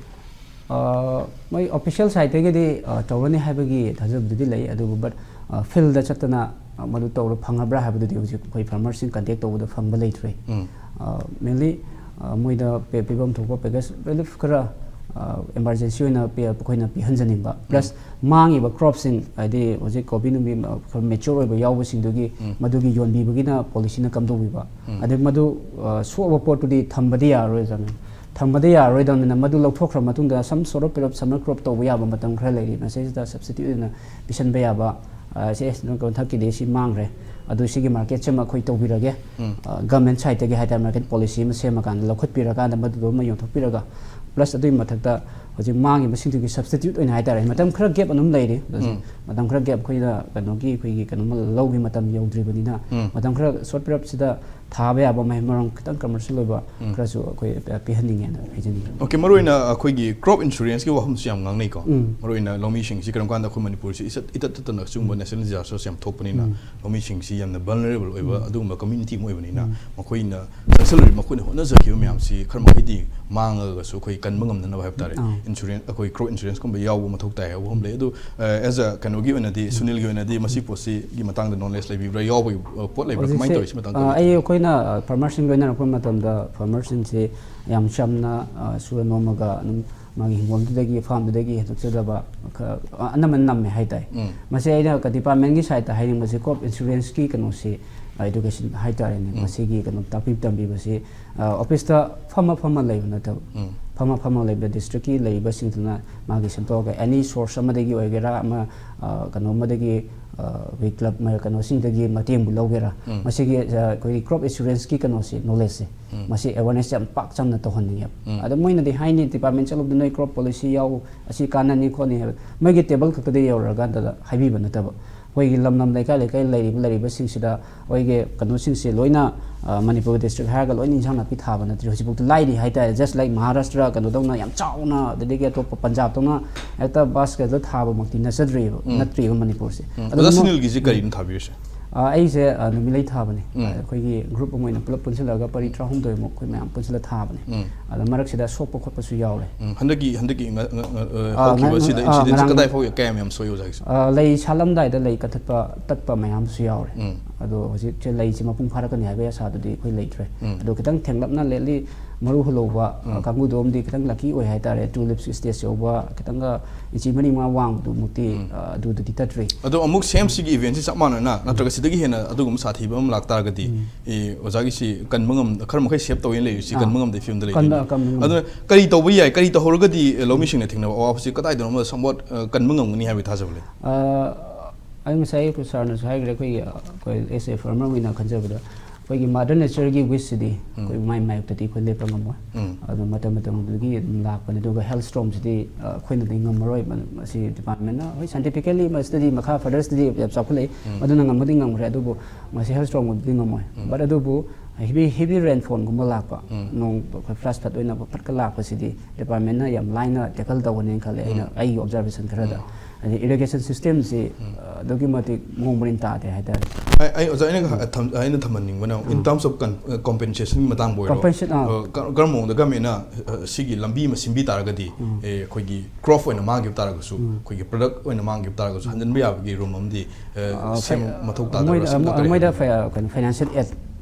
ꯑ, ꯃꯣꯏ ꯑꯣꯐꯤꯁꯤꯌꯦꯜ ꯁꯥꯏꯠꯇꯒꯤꯗꯤ, ꯑ, ꯇꯧꯔꯅꯤ ꯍꯥꯏꯕꯒꯤ ꯊꯥꯖꯕꯗꯨꯗꯤ ꯂꯩ, ꯑꯗꯨꯕꯨ ꯕꯠ, ꯑ, ꯐꯤꯜꯗ ꯆꯠꯇꯅ, ꯑ, ꯃꯗꯨ ꯇꯧꯔ ꯐꯪꯉꯕ꯭ꯔꯥ ꯍꯥꯏꯕꯗꯨꯗꯤ ꯍꯧꯖꯤꯛ ꯑꯩꯈꯣꯏ ꯐꯥꯔꯃꯔꯁꯤꯡ ꯀꯟꯇꯦꯛ ꯇꯧꯕꯗ ꯐꯪꯕ ꯂꯩꯇ꯭ꯔꯦ꯫ ꯎꯝ꯫ ꯑ, ꯃꯦꯟꯂꯤ, ꯑ, ꯃꯣꯏꯗ ꯄꯦ- ꯄꯤꯐꯝ ꯊꯣꯛꯄ ꯄꯦꯀꯦꯖ ꯔꯤꯂꯤꯐ ꯈꯔ, ꯑ, ꯏꯃꯥꯔꯖꯦꯟꯁꯤ ꯑꯣꯏꯅ ꯄꯤ- ꯑꯩꯈꯣꯏꯅ ꯄꯤꯍꯟꯖꯅꯤꯡꯕ, ꯄ꯭ꯂꯁ ꯃꯥꯡꯉꯤꯕ ꯀ꯭ꯔꯣꯞꯁꯤꯡ, ꯍꯥꯏꯗꯤ ꯍꯧꯖꯤꯛ ꯀꯣꯕꯤ ꯅꯨꯡꯕꯤ, ꯑ, ꯈꯔ ꯃꯦꯆꯣꯔ ꯑꯣꯏꯕ ꯌꯥꯎꯕꯁꯤꯡꯗꯨꯒꯤ ꯎꯝ꯫ ꯃꯗꯨꯒꯤ ꯌꯣꯟꯕꯤꯕꯒꯤꯅ ꯄꯣꯂꯤꯁꯤꯅ ꯀꯝꯗꯧꯕꯤꯕ, ꯎꯝ꯫ ꯑꯗꯩ ꯃꯗꯨ, ꯑ, ꯁꯣꯛꯑꯕ ꯄꯣꯠꯇꯨꯗꯤ ꯊꯝꯕꯗꯤ ꯌꯥꯔꯔꯣꯏꯗꯕꯅꯤ꯫ ꯊꯝꯕꯗꯤ ꯌꯥꯔꯔꯣꯏꯗꯕꯅꯤꯅ ꯃꯗꯨ ꯂꯧꯊꯣꯛꯈ꯭ꯔ ꯃꯇꯨꯡꯗ some sort of ꯄꯦꯔꯞ ꯁꯝꯃꯔ ꯀ꯭ꯔꯣꯞ ꯇꯧꯕ ꯌꯥꯕ ꯃꯇꯝ ꯈꯔ ꯂꯩꯔꯤ꯫ ꯃꯁꯤꯗ ꯁꯕꯁꯇꯤꯇ꯭ꯌꯨꯠ ꯑꯣꯏꯅ ꯄꯤꯁꯟꯕ ꯌꯥꯕ, ꯑ, ꯁꯦ, ꯁꯤ ꯃꯊꯛꯀꯤꯗꯤ ꯁꯤ ꯃꯥꯡꯈ꯭ꯔꯦ, ꯑꯗꯨ ꯁꯤꯒꯤ ꯃꯥꯔꯀꯦꯠꯁꯤꯃ ꯑꯩꯈꯣꯏ ꯇꯧꯕꯤꯔꯒꯦ꯫ ꯎꯝ꯫ ꯑ, ꯒꯃꯦꯟ ꯁꯥꯏꯠꯇꯒꯤ ꯍꯥꯏꯇꯥꯔꯦ, ꯃꯥꯔꯀꯦꯠ ꯄꯣꯂꯤꯁꯤ ꯑꯃ ꯁꯦꯝꯃꯀꯥꯟꯗ ꯂꯧꯈꯠꯄꯤꯔꯀꯥꯟꯗ ꯃꯗꯨꯗꯣ ꯑꯃ ꯌꯣꯟꯊꯣꯛꯄꯤꯔꯒ, ꯄ꯭ꯂꯁ ꯑꯗꯨꯒꯤ ꯃꯊꯛꯇ ꯍꯧꯖꯤꯛ ꯃꯥꯡꯉꯤꯕꯁꯤꯡꯗꯨꯒꯤ ꯁꯕꯁꯇꯤꯇ꯭ꯌꯨꯠ ꯑꯣꯏꯅ ꯍꯥꯏꯇꯥꯔꯦ, ꯃꯇꯝ ꯈꯔ ꯒꯦꯞ ꯑꯗꯨꯝ ꯂꯩꯔꯤ꯫ ꯍꯧꯖꯤꯛ ꯎꯝ꯫ ꯃꯇꯝ ꯈꯔ ꯒꯦꯞ ꯑꯩꯈꯣꯏꯅ ꯀꯩꯅꯣꯒꯤ, ꯑꯩꯈꯣꯏꯒꯤ ꯀꯩꯅꯣꯝꯃ ꯂꯧꯒꯤ ꯃꯇꯝ ꯌꯧꯗ꯭ꯔꯤꯕꯅꯤꯅ, ꯎꯝ꯫ ꯃꯇꯝ ꯈꯔ ꯁꯣꯔꯠ ꯄꯤꯔꯞꯁꯤꯗ ꯊꯥꯕ ꯌꯥꯕ ꯃꯍꯩ ꯃꯔꯣꯡ ꯈꯤꯇꯪ ꯀꯃꯔꯁꯤꯌꯦꯜ ꯑꯣꯏꯕ ꯎꯝ꯫ ꯈꯔꯁꯨ ꯑꯩꯈꯣꯏ ꯄꯤꯍꯟꯅꯤꯡꯉꯦꯅ ꯍꯥꯏꯖꯅꯤꯡꯉꯤ꯫ ꯑꯣꯀꯦ, ꯃꯔꯨꯑꯣꯏꯅ ꯑꯩꯈꯣꯏꯒꯤ ꯀ꯭ꯔꯣꯞ ꯏꯟꯁꯨꯔꯦꯟꯁꯀꯤ ꯋꯥꯐꯝꯁꯨ ꯌꯥꯝ ꯉꯥꯡꯅꯩꯀꯣ꯫ ꯎꯝ꯫ ꯃꯔꯨꯑꯣꯏꯅ ꯂꯧꯃꯤꯁꯤꯡꯁꯤ ꯀꯔꯝ ꯀꯥꯟꯗ ꯑꯩꯈꯣꯏ ꯃꯅꯤꯄꯨꯔꯁꯤ ꯏꯆꯠ- ꯏꯇꯠ ꯇꯠꯇꯅ ꯁꯤꯒꯨꯝꯕ ꯎꯝ꯫ ꯅꯦꯁꯅꯦꯜ ꯗꯤꯖꯥꯁꯇꯔꯁꯦ ꯌꯥꯝ ꯊꯣꯛꯄꯅꯤꯅ, ꯎꯝ꯫ ꯂꯧꯃꯤꯁꯤꯡꯁꯤ ꯌꯥꯝꯅ ꯚꯜꯅꯔꯦꯕꯜ ꯑꯣꯏꯕ ꯎꯝ꯫ ꯑꯗꯨꯒꯨꯝꯕ ꯀꯝꯃ꯭ꯌꯨꯅꯤꯇꯤ ꯑꯃ ꯑꯣꯏꯕꯅꯤꯅ, ꯎꯝ꯫ ꯃꯈꯣꯏꯅ ꯆꯪꯁꯤꯜꯂꯔꯤ, ꯃꯈꯣꯏꯅ ꯍꯣꯠꯅꯖꯈꯤꯕ ꯃꯌꯥꯝꯁꯤ ꯈꯔ ꯃꯈꯩꯗꯤ ꯃꯥꯡꯉꯒꯁꯨ ꯑꯩꯈꯣꯏ ꯀꯟꯕ ꯉꯝꯅꯅꯕ ꯍꯥꯏꯕ ꯇꯥꯔꯦ, ꯑꯥ꯫ ꯏꯟꯁꯨꯔꯦꯟꯁ, ꯑꯩꯈꯣꯏ ꯀ꯭ꯔꯣꯞ ꯏꯟꯁꯨꯔꯦꯟꯁꯀꯨꯝꯕ ꯌꯥꯎꯕ ꯃꯊꯧ ꯇꯥꯏ ꯍꯥꯏꯕ ꯋꯥꯐꯝ ꯂꯩ꯫ ꯑꯗꯨ, ꯑ, ꯑꯦꯖ ꯑ ꯀꯩꯅꯣꯒꯤ ꯑꯣꯏꯅꯗꯤ, ꯎꯝ꯫ ꯁꯨꯅꯤꯜꯒꯤ ꯑꯣꯏꯅꯗꯤ ꯃꯁꯤ ꯎꯝ꯫ ꯄꯣꯠꯁꯤꯒꯤ ꯃꯇꯥꯡꯗ ꯅꯣꯂꯦꯖ ꯂꯩꯕꯤꯕ꯭ꯔꯥ? ꯌꯥꯎꯕꯒꯤ, ꯑ, ꯄꯣꯠ ꯂꯩꯕ꯭ꯔꯥ? ꯀꯃꯥꯏꯅ ꯍꯧꯖꯤꯛꯁꯦ, ꯇꯧꯔꯤ ꯁꯤ ꯃꯇꯥꯡꯗ ꯑ, ꯑꯩ, ꯈꯤꯇꯪ ꯑꯩꯈꯣꯏꯅ, ꯑ, ꯐꯥꯔꯃꯔꯁꯤꯡ ꯂꯣꯏꯅꯔꯛꯄ ꯃꯇꯝꯗ ꯐꯥꯔꯃꯔꯁꯤꯡꯁꯦ ꯌꯥꯝ ꯆꯝꯅ, ꯑ, ꯁꯨꯔ ꯅꯣꯝꯃꯒ ꯑꯗꯨꯝ ꯃꯥꯒꯤ ꯍꯤꯡꯒꯣꯜꯗꯨꯗꯒꯤ, ꯐꯥꯔꯝꯗꯨꯗꯒꯤ ꯍꯦꯟꯗꯣꯛꯆꯗꯕ ꯈ-, ꯑ, ꯑꯅꯝꯕꯅ ꯅꯝꯃꯦ ꯍꯥꯏꯇꯥꯔꯦ꯫ ꯎꯝ꯫ ꯃꯁꯤ ꯑꯩꯅ ꯀ-, ꯗꯤꯄꯥꯔꯠꯃꯦꯟꯒꯤ ꯁꯥꯏꯠꯇ ꯍꯥꯏꯅꯤꯡꯕꯁꯤ ꯀ꯭ꯔꯣꯞ ꯏꯟꯁꯨꯔꯦꯟꯁꯀꯤ ꯀꯩꯅꯣꯁꯤ, ꯑ, ꯏꯗꯨꯀꯦꯁꯟ ꯍꯥꯏꯇꯥꯔꯦꯅꯦ, ꯎꯝ꯫ ꯃꯁꯤꯒꯤ ꯀꯩꯅꯣ ꯇꯥꯛꯄꯤ ꯇꯝꯕꯤꯕꯁꯤ, ꯑ, ꯑꯣꯐꯤꯁꯇ ꯐꯝꯃ ꯐꯝꯃ ꯂꯩꯕ ꯅꯠꯇꯕ, ꯎꯝ꯫ ꯐꯝꯃ ꯐꯝꯃ ꯂꯩꯕ ꯗꯤꯁꯇ꯭ꯔꯤꯛꯀꯤ ꯂꯩꯔꯤꯕꯁꯤꯡꯗꯨꯅ ꯃꯥꯒꯤ ꯁꯦꯝꯗꯣꯛꯑꯒ ꯑꯦꯅꯤ ꯁꯣꯔꯁ ꯑꯃꯗꯒꯤ ꯑꯣꯏꯒꯦꯔꯥ, ꯑꯃ, ꯑ, ꯀꯩꯅꯣ ꯑꯃꯗꯒꯤ, ꯑ, ꯑꯩꯈꯣꯏ ꯀ꯭ꯂꯕ ꯃ-, ꯀꯩꯅꯣꯁꯤꯡꯗꯒꯤ ꯃꯇꯦꯡꯕꯨ ꯂꯧꯒꯦꯔꯥ, ꯎꯝ꯫ ꯃꯁꯤꯒꯤ, ꯑ, ꯑꯩꯈꯣꯏꯒꯤ ꯀ꯭ꯔꯣꯞ ꯏꯟꯁꯨꯔꯦꯟꯁꯀꯤ ꯀꯩꯅꯣꯁꯦ, ꯅꯣꯂꯦꯖꯁꯦ, ꯎꯝ꯫ ꯃꯁꯤ ꯑꯦꯋꯥꯔꯅꯦꯁ ꯌꯥꯝ ꯄꯥꯛ ꯆꯝꯅ ꯇꯧꯍꯟꯅꯤꯡꯉꯦꯕ꯫ ꯎꯝ꯫ ꯑꯗ ꯃꯣꯏꯅꯗꯤ ꯍꯥꯏꯅꯤ, "ꯗꯤꯄꯥꯔꯠꯃꯦꯟ ꯆꯠꯂꯨꯕꯗ ꯅꯣꯏ ꯀ꯭ꯔꯣꯞ ꯄꯣꯂꯤꯁꯤ ꯌꯥꯎ, ꯑꯁꯤ ꯀꯥꯟꯅꯅꯤ ꯈꯣꯠꯅꯤ" ꯍꯥꯏꯕ꯫ ꯃꯣꯏꯒꯤ ꯇꯦꯕꯜ ꯈꯛꯇꯗ ꯌꯧꯔꯀꯥꯟꯗ ꯍꯥꯏꯕꯤꯕ ꯅꯠꯇꯕ, ꯑꯩꯈꯣꯏꯒꯤ ꯂꯝ ꯂꯝ, ꯂꯩꯀꯥꯏ ꯂꯩꯀꯥꯏ ꯂꯩꯔꯤꯕ, ꯂꯩꯔꯤꯕꯁꯤꯡꯁꯤꯗ ꯑꯩꯈꯣꯏꯒꯤ ꯀꯩꯅꯣꯁꯤꯡꯁꯦ ꯂꯣꯏꯅ, ꯑ, ꯃꯅꯤꯄꯨꯔ ꯗꯤꯁꯇ꯭ꯔꯤꯛ ꯍꯥꯏꯔꯒ ꯂꯣꯏꯅ ꯏꯟꯁꯥꯡ ꯅꯥꯄꯤ ꯊꯥꯕ ꯅꯠꯇ꯭ꯔꯤ꯫ ꯍꯧꯖꯤꯛꯐꯥꯎꯗ ꯂꯥꯏꯔꯤ ꯍꯥꯏꯇꯥꯔꯦ꯫ Just like ꯃꯍꯥꯔꯥꯁꯇ꯭ꯔ ꯀꯩꯅꯣꯗꯧꯅ ꯌꯥꯝ ꯆꯥꯎꯅ, ꯑꯗꯒꯤ ꯑꯇꯣꯞꯄ ꯄꯟꯖꯥꯕꯇꯧꯅ ꯍꯦꯛꯇ ꯕꯥꯁꯀꯦꯠꯇ ꯊꯥꯕꯃꯛꯇꯤ ꯅꯠꯆꯗ꯭ꯔꯤꯕ, ꯎꯝ꯫ ꯅꯠꯇ꯭ꯔꯤꯕ ꯃꯅꯤꯄꯨꯔꯁꯦ꯫ ꯎꯝ꯫ ꯑꯗꯨꯅ ꯑꯣꯖꯥ ꯃꯣ-, ꯁꯨꯅꯤꯜꯒꯤꯁꯦ ꯀꯔꯤꯅꯣ ꯊꯥꯕꯤꯔꯤꯁꯦ? ꯑ, ꯑꯩꯁꯦ, ꯑ, ꯅꯨꯃꯤꯠꯂꯩ ꯊꯥꯕꯅꯦ꯫ ꯎꯝ꯫ ꯑ, ꯑꯩꯈꯣꯏꯒꯤ ꯒ꯭ꯔꯨꯞ ꯑꯃ ꯑꯣꯏꯅ ꯄꯨꯂꯞ ꯄꯨꯟꯁꯤꯜꯂꯒ ꯄꯔꯤ ꯇꯔꯥꯍꯨꯝꯗꯣꯏꯃꯨꯛ ꯑꯩꯈꯣꯏ ꯃꯌꯥꯝ ꯄꯨꯟꯁꯤꯜꯂ ꯊꯥꯕꯅꯦ꯫ ꯎꯝ꯫ ꯑꯗ ꯃꯔꯛꯁꯤꯗ ꯁꯣꯛꯄ ꯈꯣꯠꯄꯁꯨ ꯌꯥꯎꯔꯦ꯫ ꯎꯝ꯫ ꯍꯟꯗꯛꯀꯤ, ꯍꯟꯗꯛꯀꯤ ꯉ-, ꯉ-, ꯉ-, ꯑ, ꯑ, ꯍꯧꯈꯤꯕ ꯉꯔꯥꯡ, ꯁꯤꯗ ꯑ, ꯏꯟꯁꯤꯗꯦꯟꯁꯦ ꯉꯔꯥꯡ ꯀꯗꯥꯏ ꯐꯥꯎ ꯀꯌꯥꯝ ꯌꯥꯝ ꯁꯣꯛꯏ ꯑꯣꯖꯥꯒꯤꯁꯦ? ꯑ, ꯂꯩ ꯁꯥꯠꯂꯝꯗꯥꯏꯗ ꯂꯩ ꯀꯊꯠꯄ, ꯇꯠꯄ ꯃꯌꯥꯝꯁꯨ ꯌꯥꯎꯔꯦ꯫ ꯎꯝ꯫ ꯑꯗꯣ ꯍꯧꯖꯤꯛꯁꯦ ꯂꯩꯁꯦ ꯃꯄꯨꯡ ꯐꯥꯔꯛꯀꯅꯤ ꯍꯥꯏꯕꯒꯤ ꯑꯁꯥꯗꯨꯗꯤ ꯑꯩꯈꯣꯏ ꯂꯩꯇ꯭ꯔꯦ꯫ ꯎꯝ꯫ ꯑꯗꯣ ꯈꯤꯇꯪ ꯊꯦꯡꯂꯞꯅ ꯂꯦꯠꯂꯤ ꯃꯔꯨ ꯍꯨꯜꯍꯧꯕ, ꯑ, ꯎꯝ꯫ ꯀꯥꯡꯕꯨꯗꯣꯝꯗꯤ ꯈꯤꯇꯪ ꯂꯛꯀꯤ ꯑꯣꯏ ꯍꯥꯏꯇꯥꯔꯦ꯫ ꯇꯨꯂꯤꯞꯁ ꯁ꯭ꯇꯦꯖ ꯌꯧꯕ, ꯈꯤꯇꯪꯒ ꯏꯟꯆꯤ ꯃꯔꯤ ꯃꯉꯥ ꯋꯥꯡꯕꯗꯨꯃꯨꯛꯇꯤ, ꯎꯝ꯫ ꯑ, ꯑꯗꯨꯗꯨꯗꯤ ꯇꯠꯇ꯭ꯔꯤ꯫ ꯑꯗꯣ ꯑꯃꯨꯛ ꯁꯦꯝ ꯁꯤꯒꯤ ꯏꯚꯦꯟꯁꯤ ꯆꯞ ꯃꯥꯟꯅꯅ ꯅꯠꯇ꯭ꯔꯒ ꯁꯤꯗꯒꯤ ꯍꯦꯟꯅ ꯑꯗꯨꯒꯨꯝꯕ ꯁꯥꯊꯤꯕ ꯑꯃ ꯂꯥꯛꯇꯥꯔꯒꯗꯤ, ꯎꯝ꯫ ꯑꯦ, ꯑꯣꯖꯥꯒꯤꯁꯤ ꯀꯟꯕ ꯉꯝ-, ꯈꯔ ꯃꯈꯩ ꯁꯦꯞ ꯇꯧꯋꯦꯅ ꯂꯩꯔꯤꯁꯤ ꯑꯥ꯫ ꯀꯟꯕ ꯉꯝꯗꯕꯒꯤ ꯐꯤꯕꯝꯗ ꯀꯟꯕ, ꯂꯩꯗꯣꯏꯅꯤ꯫ ꯀꯟꯕ ꯉꯝꯗꯦ꯫ ꯑꯗꯨꯅ ꯀꯔꯤ ꯇꯧꯕ ꯌꯥꯏ, ꯀꯔꯤ ꯇꯧꯍꯧꯔꯒꯗꯤ, ꯑꯦ, ꯂꯧꯃꯤꯁꯤꯡꯅ ꯊꯦꯡꯅꯕ ꯑꯋꯥꯕꯁꯤ ꯀꯗꯥꯏꯗꯅꯣ ꯑꯃꯗ somewhat, ꯑ, ꯀꯟꯕ ꯉꯝꯒꯅꯤ ꯍꯥꯏꯕꯒꯤ ꯊꯥꯖꯕ ꯂꯩ? ꯑ, ꯑꯩ ꯉꯁꯥꯏ ꯑꯩꯈꯣꯏ ꯁꯥꯔꯅꯁꯨ ꯍꯥꯏꯈ꯭ꯔꯦ, ꯑꯩꯈꯣꯏꯒꯤ, ꯑ, ꯑꯩꯈꯣꯏ as a farmer ꯑꯣꯏꯅ ꯈꯟꯖꯕꯗ, ꯑꯩꯈꯣꯏꯒꯤ ꯃꯥꯗꯔ ꯅꯦꯆꯔꯒꯤ ꯋꯤꯁꯁꯤꯗꯤ ꯎꯝ꯫ ꯑꯩꯈꯣꯏ ꯃꯥꯏ ꯃꯥꯌꯣꯛꯇꯗꯤ ꯑꯩꯈꯣꯏ ꯂꯦꯞꯄ ꯉꯝꯃꯣꯏ꯫ ꯎꯝ꯫ ꯑꯗꯨ ꯃꯇꯝ ꯃꯇꯝꯗꯨꯒꯤ ꯑꯗꯨꯝ ꯂꯥꯛꯄꯅꯤ꯫ ꯑꯗꯨꯒ ꯍꯦꯜ ꯁ꯭ꯇꯣꯔꯝꯁꯤꯗꯤ, ꯑ, ꯑꯩꯈꯣꯏꯅꯗꯤ ꯉꯝꯃꯔꯣꯏ꯫ ꯃ-, ꯃꯁꯤ ꯗꯤꯄꯥꯔꯠꯃꯦꯟꯅ, ꯍꯣꯏ, ꯁꯥꯏꯟꯇꯤꯐꯤꯀꯦꯜꯂꯤ ꯃꯁꯤꯗꯗꯤ ꯃꯈꯥ ꯐꯔꯗꯔ ꯁ꯭ꯇꯗꯤ ꯌꯥꯝ ꯆꯥꯎꯈꯠꯂꯛꯏ, ꯎꯝ꯫ ꯃꯗꯨꯅ ꯉꯝꯕꯗꯤ ꯉꯝꯈ꯭ꯔꯦ꯫ ꯑꯗꯨꯕꯨ ꯃꯁꯤ ꯍꯦꯜ ꯁ꯭ꯇꯣꯔꯝꯒꯨꯝꯕꯗꯤ ꯉꯝꯃꯣꯏ꯫ ꯎꯝ꯫ But ꯑꯗꯨꯕꯨ ꯍꯦꯕꯤ, ꯍꯦꯕꯤ ꯔꯦꯟꯐꯣꯜꯒꯨꯝꯕ ꯂꯥꯛꯄ, ꯎꯝ꯫ ꯅꯣꯡ ꯑꯩꯈꯣꯏ ꯐ꯭ꯂꯥꯁ ꯐ꯭ꯂꯗ ꯑꯣꯏꯅ ꯐꯠꯀ ꯂꯥꯛꯄꯁꯤꯗꯤ ꯗꯤꯄꯥꯔꯠꯃꯦꯟꯅ ꯌꯥꯝ ꯂꯥꯏꯅ ꯇꯦꯀꯜ ꯇꯧꯒꯅꯤ ꯈꯜꯂꯦ, ꯑꯩꯅ, ꯎꯝ꯫ ꯑꯩꯒꯤ ꯑꯣꯕꯖꯥꯔꯕꯦꯁꯟ ꯈꯔꯗ꯫ ꯎꯝ꯫ ꯑꯗꯩ ꯏꯔꯤꯒꯦꯁꯟ ꯁꯤꯁꯇꯦꯝꯁꯤ, ꯎꯝ꯫ ꯑ, ꯑꯗꯨꯛꯀꯤ ꯃꯇꯤꯛ ꯃꯑꯣꯡ ꯃꯔꯤꯟ ꯇꯥꯗꯦ ꯍꯥꯏꯇꯥꯔꯦ꯫ ꯑꯩ, ꯑꯩ, ꯑꯣꯖꯥ, ꯑꯩꯅ ꯈ-, ꯊꯝ-, ꯑꯩꯅ ꯊꯝꯍꯟꯅꯤꯡꯕꯅ, in um. Terms of con-, ꯑ, compensationꯒꯤ ꯃꯇꯥꯡꯕꯨ ꯑꯣꯏꯔꯣ, Compensation, ꯑꯥ꯫ ꯑ, ꯀ-, ꯀꯔꯝꯕ ꯃꯑꯣꯡꯗ ꯒꯃꯦꯟꯅ, ꯑ, ꯁꯤꯒꯤ ꯂꯝꯕꯤ ꯑꯃ ꯁꯤꯟꯕꯤ ꯇꯥꯔꯒꯗꯤ, ꯎꯝ꯫ ꯑꯦ, ꯑꯩꯈꯣꯏꯒꯤ ꯀ꯭ꯔꯣꯞ ꯑꯣꯏꯅ ꯃꯥꯡꯈꯤꯕ ꯇꯥꯔꯒꯁꯨ, ꯎꯝ꯫ ꯑꯩꯈꯣꯏꯒꯤ ꯄ꯭ꯔꯗꯛ ꯑꯣꯏꯅ ꯃꯥꯡꯈꯤꯕ ꯇꯥꯔꯒꯁꯨ, ꯍꯟꯖꯤꯟꯕ ꯌꯥꯕꯒꯤ ꯔꯨꯝ ꯑꯃꯗꯤ, ꯑ, ꯑ, ꯁꯦꯝ-, ꯐ-, ꯃꯊꯧ ꯇꯥꯗꯕ꯭ꯔꯥ? ꯃꯣꯏꯗ, ꯁꯦꯝꯒꯠꯇ꯭ꯔꯦ ꯃꯣꯏꯗ ꯍꯥꯏꯕ꯫ ꯐ-, ꯀꯩꯅꯣ, ꯐꯥꯏꯅꯥꯟꯁꯤꯌꯦꯜ ꯑꯦꯗ,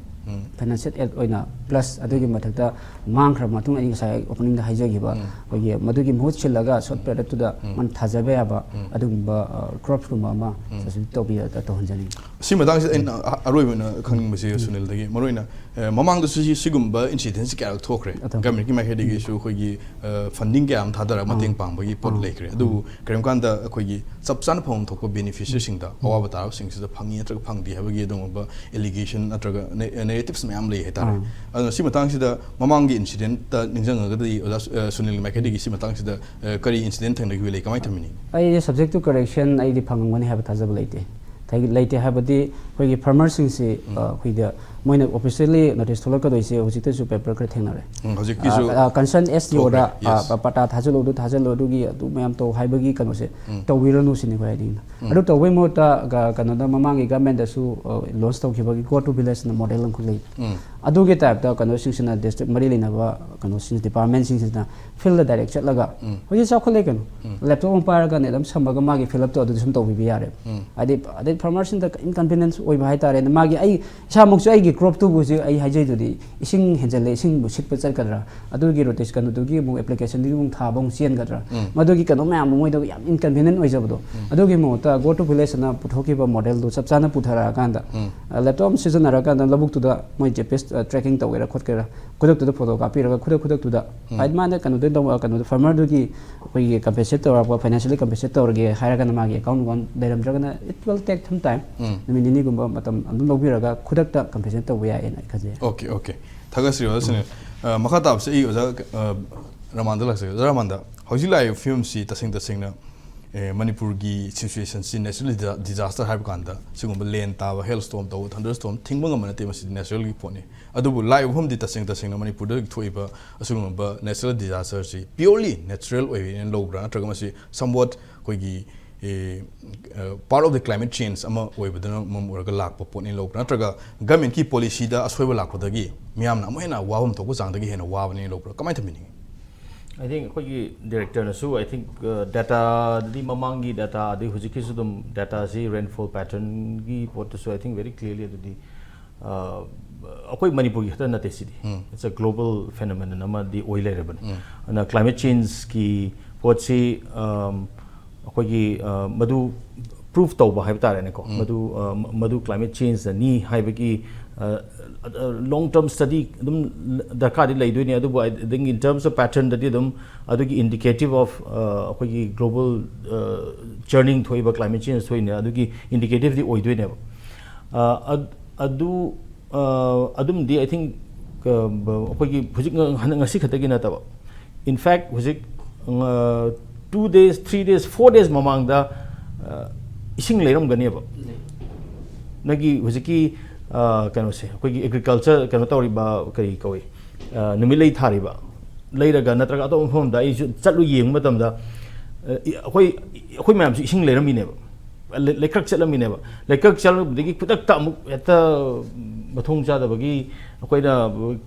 ꯎꯝ꯫ ꯐꯥꯏꯅꯥꯟꯁꯤꯌꯦꯜ ꯑꯦꯗ ꯑꯣꯏꯅ, ꯄ꯭ꯂꯁ ꯑꯗꯨꯒꯤ ꯃꯊꯛꯇ ꯃꯥꯡꯈ꯭ꯔꯕ ꯃꯇꯨꯡ, ꯑꯩ ꯉꯁꯥꯏ ꯑꯣꯄꯅꯤꯡꯗ ꯍꯥꯏꯖꯈꯤꯕ, ꯎꯝ꯫ ꯑꯩꯈꯣꯏꯒꯤ ꯃꯗꯨꯒꯤ ꯃꯍꯨꯠ ꯁꯤꯜꯂꯒ ꯁꯣꯔꯠ ꯄꯤꯔꯤꯌꯗꯇꯨꯗ ꯎꯝ꯫ ꯃꯥꯅ ꯊꯥꯖꯕ ꯌꯥꯕ ꯎꯝ꯫ ꯑꯗꯨꯒꯨꯝꯕ, ꯑ, ꯀ꯭ꯔꯣꯞꯁꯀꯨꯝꯕ ꯑꯃ ꯎꯝ꯫ ꯁꯕꯁꯤꯗꯤ ꯇꯧꯕꯤꯔ-, ꯇꯧꯍꯟꯖꯅꯤꯡꯉꯤ꯫ ꯁꯤ ꯃꯇꯥꯡꯁꯤꯗ ꯑꯩꯅ ꯑ-, ꯑꯔꯣꯏꯕ ꯑꯣꯏꯅ ꯈꯪꯅꯤꯡꯕꯁꯤ ꯎꯝ꯫ ꯁꯨꯅꯤꯜꯗꯒꯤ, ꯃꯔꯨꯑꯣꯏꯅ ꯑ, ꯃꯃꯥꯡꯗꯁꯨ ꯁꯤ-, ꯁꯤꯒꯨꯝꯕ ꯏꯟꯁꯤꯗꯦꯟꯁ ꯀꯌꯥꯔꯛ ꯊꯣꯛꯈ꯭ꯔꯦ꯫ ꯑꯗꯨꯝ꯫ ꯒꯚꯔꯟꯃꯦꯟꯠꯀꯤ ꯃꯥꯏꯀꯩꯗꯒꯤꯁꯨ ꯑꯩꯈꯣꯏꯒꯤ, ꯑ, ꯐꯟꯗꯤꯡ ꯀꯌꯥ ꯑꯃ ꯊꯥꯗꯔꯒ ꯃꯇꯦꯡ ꯄꯥꯡꯕꯒꯤ ꯄꯣꯠ ꯂꯩꯈ꯭ꯔꯦ꯫ ꯑꯗꯨꯕꯨ ꯀꯔꯤꯒꯨꯝꯕ ꯀꯥꯟꯗ ꯑꯩꯈꯣꯏꯒꯤ ꯆꯞ ꯆꯥꯅ ꯐꯪꯐꯝ ꯊꯣꯛꯄ ꯕꯦꯅꯤꯐꯤꯁꯔꯤꯁꯤꯡꯗ, ꯑꯋꯥꯕ ꯇꯥꯔꯕꯁꯤꯡꯁꯤꯗ ꯐꯪꯉꯤ ꯅꯠꯇ꯭ꯔꯒ ꯐꯪꯗꯦ ꯍꯥꯏꯕꯒꯤ ꯑꯗꯨꯒꯨꯝꯕ ꯑꯦꯂꯤꯒꯦꯁꯟ ꯅꯠꯇ꯭ꯔꯒ ꯅꯦ-, ꯅꯦꯔꯦꯇꯤꯞꯁ ꯃꯌꯥꯝ ꯂꯩ ꯍꯥꯏꯇꯥꯔꯦ꯫ ꯑꯗꯨꯅ ꯁꯤ ꯃꯇꯥꯡꯁꯤꯗ ꯃꯃꯥꯡꯒꯤ ꯏꯟꯁꯤꯗꯦꯟꯠꯇ ꯅꯤꯡꯁꯤꯡꯉꯒꯗꯤ ꯑꯣꯖꯥ ꯁꯨ-, ꯑ, ꯁꯨꯅꯤꯜꯒꯤ ꯃꯥꯏꯀꯩꯗꯒꯤ ꯁꯤ ꯃꯇꯥꯡꯁꯤꯗ, ꯑ, ꯀꯔꯤ ꯏꯟꯁꯤꯗꯦꯟꯠ ꯊꯦꯡꯅꯈꯤꯕ ꯂꯩ? ꯀꯃꯥꯏꯅ ꯊꯝꯕꯤꯅꯤꯡꯉꯤ? ꯑꯩꯁꯦ subject to correction ꯑꯩꯗꯤ ꯐꯪꯉꯝꯒꯅꯤ ꯍꯥꯏꯕ ꯊꯥꯖꯕ ꯂꯩꯇꯦ꯫ ꯊꯩ-, ꯂꯩꯇꯦ ꯍꯥꯏꯕꯗꯤ ꯑꯩꯈꯣꯏꯒꯤ ꯐꯥꯔꯃꯔꯁꯤꯡꯁꯤ, ꯑ, ꯑꯩꯈꯣꯏꯗ ꯃꯣꯏꯅ officially notice ꯊꯣꯛꯂꯛꯀꯗꯣꯏꯁꯦ ꯍꯧꯖꯤꯛꯇꯁꯨ ꯄꯦꯄꯔ ꯈꯔ ꯊꯦꯡꯅꯔꯦ꯫ ꯎꯝ, ꯍꯧꯖꯤꯛꯀꯤꯁꯨ ꯑ, ꯑ, concern S D O ꯗ, ꯊꯣꯛꯈ꯭ꯔꯦ, yes꯫ ꯑ, ꯄ-, ꯄꯇꯥ ꯊꯥꯖꯤꯜꯂꯨ, ꯑꯗꯨ ꯊꯥꯖꯤꯜꯂꯨ, ꯑꯗꯨꯒꯤ ꯑꯗꯨ ꯃꯌꯥꯝ ꯇꯧ ꯍꯥꯏꯕꯒꯤ ꯀꯩꯅꯣꯁꯦ ꯇꯧꯕꯤꯔꯅꯨ ꯁꯤꯅꯤ ꯑꯩꯈꯣꯏ ꯍꯥꯏꯅꯤꯡꯉꯤꯅ꯫ ꯑꯗꯨ ꯇꯧꯕꯩ ꯃꯍꯨꯠꯇ ꯒ-, ꯀꯩꯅꯣꯗ ꯃꯃꯥꯡꯒꯤ ꯒꯚꯔꯟꯃꯦꯟꯠꯇꯁꯨ, ꯑ, ꯂꯣꯟꯁ ꯇꯧꯈꯤꯕꯒꯤ Go to Village ꯅ ꯃꯣꯗꯦꯜ ꯑꯃꯈꯛ ꯂꯩ꯫ ꯑꯗꯨꯒꯤ ꯇꯥꯏꯞꯇ ꯀꯩꯅꯣꯁꯤꯡꯁꯤꯅ, ꯗꯤꯁꯇ꯭ꯔꯤꯛ ꯃꯔꯤ ꯂꯩꯅꯕ ꯀꯩꯅꯣꯁꯤꯡ, ꯗꯤꯄꯥꯔꯠꯃꯦꯟꯠꯁꯤꯡꯁꯤꯅ ꯐꯤꯜꯗ ꯗꯥꯏꯔꯦꯛ ꯆꯠꯂꯒ, ꯍꯧꯖꯤꯛ ꯆꯥꯎꯈꯠꯂꯦ ꯀꯩꯅꯣ, ꯂꯦꯞꯇꯣꯞ ꯑꯃ ꯄꯥꯏꯔꯒ ꯅꯦꯠ ꯑꯃ ꯁꯝꯃꯒ ꯃꯥꯒꯤ ꯐꯤꯜ ꯑꯞꯇꯣ ꯑꯗꯨꯗ ꯁꯨꯝ ꯇꯧꯕꯤꯕ ꯌꯥꯔꯦꯕ꯫ ꯍꯥꯏꯗꯤ, ꯑꯗꯩ ꯐꯥꯔꯃꯔꯁꯤꯡꯗ ꯏꯟꯀꯟꯚꯤꯅꯤꯌꯦꯟꯁ ꯑꯣꯏꯕ ꯍꯥꯏꯇꯥꯔꯦꯅꯦ꯫ ꯃꯥꯒꯤ, ꯑꯩ ꯏꯁꯥꯃꯛꯁꯨ ꯑꯩꯒꯤ ꯀ꯭ꯔꯣꯞꯇꯨꯕꯨ ꯍꯧꯖꯤꯛ ꯑꯩ ꯍꯥꯏꯖꯩꯗꯨꯗꯤ, ꯏꯁꯤꯡ ꯍꯦꯟꯖꯜꯂꯦ, ꯏꯁꯤꯡꯕꯨ ꯁꯤꯠꯄ ꯆꯠꯀꯗ꯭ꯔꯥ, ꯑꯗꯨꯒꯤ ꯔꯣꯇꯦꯁꯟ, ꯑꯗꯨꯒꯤ ꯑꯃꯨꯛ ꯑꯦꯄ꯭ꯂꯤꯀꯦꯁꯟꯗꯨꯒꯤ ꯑꯃꯨꯛ ꯊꯥꯕ ꯑꯃꯨꯛ ꯆꯦꯟꯒꯗ꯭ꯔꯥ, ꯃꯗꯨꯒꯤ ꯀꯩꯅꯣ ꯃꯌꯥꯝꯗꯣ ꯃꯣꯏꯗ ꯌꯥꯝ ꯏꯟꯀꯟꯚꯤꯅꯤꯌꯦꯟ ꯑꯣꯏꯖꯕꯗꯣ꯫ ꯑꯗꯨꯒꯤ ꯃꯍꯨꯠꯇ Go to Village ꯅ ꯄꯨꯊꯣꯛꯈꯤꯕ ꯃꯣꯗꯦꯜꯗꯨ ꯆꯞ ꯆꯥꯅ ꯄꯨꯊꯔꯛꯑꯀꯥꯟꯗ, ꯑ, ꯂꯦꯞꯇꯣꯞ ꯑꯃ ꯁꯤꯖꯤꯟꯅꯔꯀꯥꯟꯗ ꯂꯧꯕꯨꯛꯇꯨꯗ ꯃꯣꯏ ꯖꯤ ꯄꯤ ꯑꯦꯁ, ꯑ, ꯇ꯭ꯔꯦꯀꯤꯡ ꯇꯧꯒꯦꯔꯥ ꯈꯣꯠꯀꯦꯔꯥ, ꯈꯨꯗꯛꯇꯨꯗ ꯐꯣꯇꯣ ꯀꯥꯞꯄꯤꯔꯒ ꯈꯨꯗꯛ ꯈꯨꯗꯛꯇꯨꯗ, ꯍꯥꯏꯗꯤ ꯃꯥꯅ ꯀꯩꯅꯣꯗ ꯂꯧ-, ꯀꯩꯅꯣꯗ ꯐꯥꯔꯃꯔꯗꯨꯒꯤ ꯑꯩꯈꯣꯏꯒꯤ ꯀꯝꯄꯦꯟꯁꯦꯠ ꯇꯧꯔꯛꯄ, ꯐꯥꯏꯅꯥꯟꯁꯤꯌꯦꯜꯂꯤ ꯀꯝꯄꯦꯟꯁꯦꯠ ꯇꯧꯔꯒꯦ ꯍꯥꯏꯔꯒꯅ ꯃꯥꯒꯤ ꯑꯦꯀꯥꯎꯟ ꯅꯝꯕꯔ ꯂꯩꯔꯝꯗ꯭ꯔꯒꯅ it will take some time, ꯅꯨꯃꯤꯠ ꯅꯤꯅꯤꯒꯨꯝꯕ ꯃꯇꯝ ꯑꯗꯨꯝ ꯂꯧꯕꯤꯔꯒ ꯈꯨꯗꯛꯇ ꯀꯝꯄꯦꯟꯁꯦꯠ ꯇꯧꯕ ꯌꯥꯏꯌꯦꯅ ꯑꯩ ꯈꯟꯖꯩ꯫ Okay, okay. ꯊꯥꯒꯠꯆꯔꯤ, ꯑꯣꯖꯥ ꯁꯨꯅꯤꯜ꯫ ꯑ, ꯃꯈꯥ ꯇꯥꯕꯁꯦ ꯑꯩ ꯑꯣꯖꯥ, ꯑ, ꯔꯃꯥꯟꯗ ꯂꯥꯛꯆꯒꯦ꯫ ꯑꯣꯖꯥ ꯔꯃꯥꯟꯗ, ꯍꯧꯖꯤꯛ ꯂꯥꯛꯏꯕ ꯐꯤꯕꯝꯁꯤ ꯇꯁꯦꯡ ꯇꯁꯦꯡꯅ, ꯑꯦ, ꯃꯅꯤꯄꯨꯔꯒꯤ ꯁꯤꯆꯨꯋꯦꯁꯟꯁꯤ ꯅꯦꯆꯔꯦꯜ ꯗꯤꯖꯥ-, ꯗꯤꯖꯥꯁꯇꯔ ꯍꯥꯏꯕ ꯀꯥꯟꯗ ꯁꯤꯒꯨꯝꯕ ꯂꯦꯟ ꯇꯥꯕ, ꯍꯦꯜ ꯁ꯭ꯇꯣꯔꯝ ꯇꯧꯕ, ꯊꯟꯗꯔ ꯁ꯭ꯇꯣꯔꯝ ꯊꯤꯡꯕ ꯉꯝꯕ ꯅꯠꯇꯦ, ꯃꯁꯤꯗꯤ ꯅꯦꯆꯔꯦꯜꯒꯤ ꯄꯣꯠꯅꯤ꯫ ꯑꯗꯨꯕꯨ ꯂꯥꯛꯏꯕ ꯐꯤꯕꯝꯗꯤ ꯇꯁꯦꯡ ꯇꯁꯦꯡꯅ ꯃꯅꯤꯄꯨꯔꯗ ꯊꯣꯛꯏꯕ ꯑꯁꯤꯒꯨꯝꯂꯕ ꯅꯦꯆꯔꯦꯜ ꯗꯤꯖꯥꯁꯇꯔꯁꯤ ꯄ꯭ꯌꯣꯔꯂꯤ ꯅꯦꯆꯔꯦꯜ ꯑꯣꯏꯅ ꯂꯧꯕ꯭ꯔꯥ, ꯅꯠꯇ꯭ꯔꯒ ꯃꯁꯤ somewhat ꯑꯩꯈꯣꯏꯒꯤ, ꯑꯦ, ꯑ, part of the climate change ꯑꯃ ꯑꯣꯏꯕꯗꯨꯅ ꯃꯔꯝ ꯑꯣꯏꯔꯒ ꯂꯥꯛꯄ ꯄꯣꯠꯅꯤ ꯂꯧꯕ꯭ꯔꯥ, ꯅꯠꯇ꯭ꯔꯒ ꯒꯃꯦꯟꯠꯀꯤ ꯄꯣꯂꯤꯁꯤꯗ ꯑꯁꯣꯏꯕ ꯂꯥꯛꯄꯗꯒꯤ ꯃꯤꯌꯥꯝꯅ ꯑꯃꯨꯛ ꯍꯦꯟꯅ ꯋꯥꯐꯝ ꯊꯣꯛꯄ ꯆꯥꯡꯗꯒꯤ ꯍꯦꯟꯅ ꯋꯥꯕꯅꯤ ꯂꯧꯕ꯭ꯔꯥ, ꯀꯃꯥꯏꯅ ꯊꯝꯕꯤꯅꯤꯡꯉꯤ? I think ꯑꯩꯈꯣꯏꯒꯤ ꯗꯥꯏꯔꯦꯛꯇꯔꯅꯁꯨ, I think, ꯑ, ꯗꯥꯇꯥꯗꯗꯤ ꯃꯃꯥꯡꯒꯤ ꯗꯥꯇꯥ ꯑꯗꯩ ꯍꯧꯖꯤꯛꯀꯤꯁꯨ ꯑꯗꯨꯝ ꯗꯥꯇꯥꯁꯤ rainfall ꯄꯦꯇꯔꯟꯒꯤ ꯄꯣꯠꯇꯁꯨ, I think, very clearly ꯑꯗꯨꯗꯤ, ꯑ, ꯑꯩꯈꯣꯏ ꯃꯅꯤꯄꯨꯔꯒꯤ ꯈꯛꯇ ꯅꯠꯇꯦ ꯁꯤꯗꯤ꯫ It's a global phenomenon ꯑꯃꯗꯤ ꯑꯣꯏ ꯂꯩꯔꯕꯅꯤ꯫ ꯑꯗꯨꯅ ꯀ꯭ꯂꯥꯏꯃꯦꯠ ꯆꯦꯟꯖꯀꯤ ꯄꯣꯠꯁꯤ, ꯑꯝ, ꯑꯩꯈꯣꯏꯒꯤ, ꯑ, ꯃꯗꯨ ꯄ꯭ꯔꯨꯐ ꯇꯧꯕ ꯍꯥꯏꯕ ꯇꯥꯔꯦꯅꯦꯀꯣ, ꯃꯗꯨ, ꯑ, ꯃ-, ꯃꯗꯨ ꯀ꯭ꯂꯥꯏꯃꯦꯠ ꯆꯦꯟꯖꯅꯅꯤ ꯍꯥꯏꯕꯒꯤ, ꯑ, long term study ꯑꯗꯨꯝ ꯗꯔꯀꯥꯔꯗꯤ ꯂꯩꯗꯣꯏꯅꯦ, ꯑꯗꯨꯕꯨ I think in terms of patternꯗꯗꯤ ꯑꯗꯨꯝ ꯑꯗꯨꯒꯤ indicative of ꯑꯩꯈꯣꯏꯒꯤ global churning ꯊꯣꯛꯏꯕ, climate change ꯊꯣꯛꯏꯅꯦ, ꯑꯗꯨꯒꯤ indicativeꯗꯤ ꯑꯣꯏꯗꯣꯏꯅꯦꯕ꯫ ꯑꯗꯨ ꯑꯗꯨꯝꯗꯤ I think ꯑꯩꯈꯣꯏꯒꯤ ꯍꯧꯖꯤꯛ ꯍꯟꯗꯛ ꯉꯁꯤ ꯈꯛꯇꯒꯤ ꯅꯠꯇꯕ, in fact ꯍꯧꯖꯤꯛ two days, three days, four days ꯃꯃꯥꯡꯗ ꯏꯁꯤꯡ ꯂꯩꯔꯝꯒꯅꯦꯕ꯫ ꯅꯪꯒꯤ ꯍꯧꯖꯤꯛꯀꯤ ꯀꯩꯅꯣꯁꯦ, ꯑꯩꯈꯣꯏꯒꯤ agriculture ꯀꯩꯅꯣ ꯇꯧꯔꯤꯕ, ꯀꯔꯤ ꯀꯧꯏ, ꯅꯨꯃꯤꯠꯂꯩ ꯊꯥꯔꯤꯕ ꯂꯩꯔꯒ ꯅꯠꯇ꯭ꯔꯒ ꯑꯇꯣꯞꯄ ꯃꯐꯝ ꯑꯃꯗ ꯑꯩꯁꯨ ꯆꯠꯂꯨ ꯌꯦꯡꯕ ꯃꯇꯝꯗ, ꯑꯩꯈꯣꯏ ꯑꯩꯈꯣꯏ ꯃꯌꯥꯝꯁꯨ ꯏꯁꯤꯡ ꯂꯩꯔꯝꯃꯤꯅꯦꯕ꯫ ꯂꯩ- ꯂꯩꯀ꯭ꯔꯛ ꯆꯠꯂꯝꯃꯤꯅꯦꯕ꯫ ꯂꯩꯀ꯭ꯔꯛ ꯆꯠꯂꯨꯕꯗꯒꯤ ꯈꯨꯗꯛꯇ ꯑꯃꯨꯛ ꯍꯦꯛꯇ ꯃꯊꯣꯡ ꯆꯥꯗꯕꯒꯤ ꯑꯩꯈꯣꯏꯅ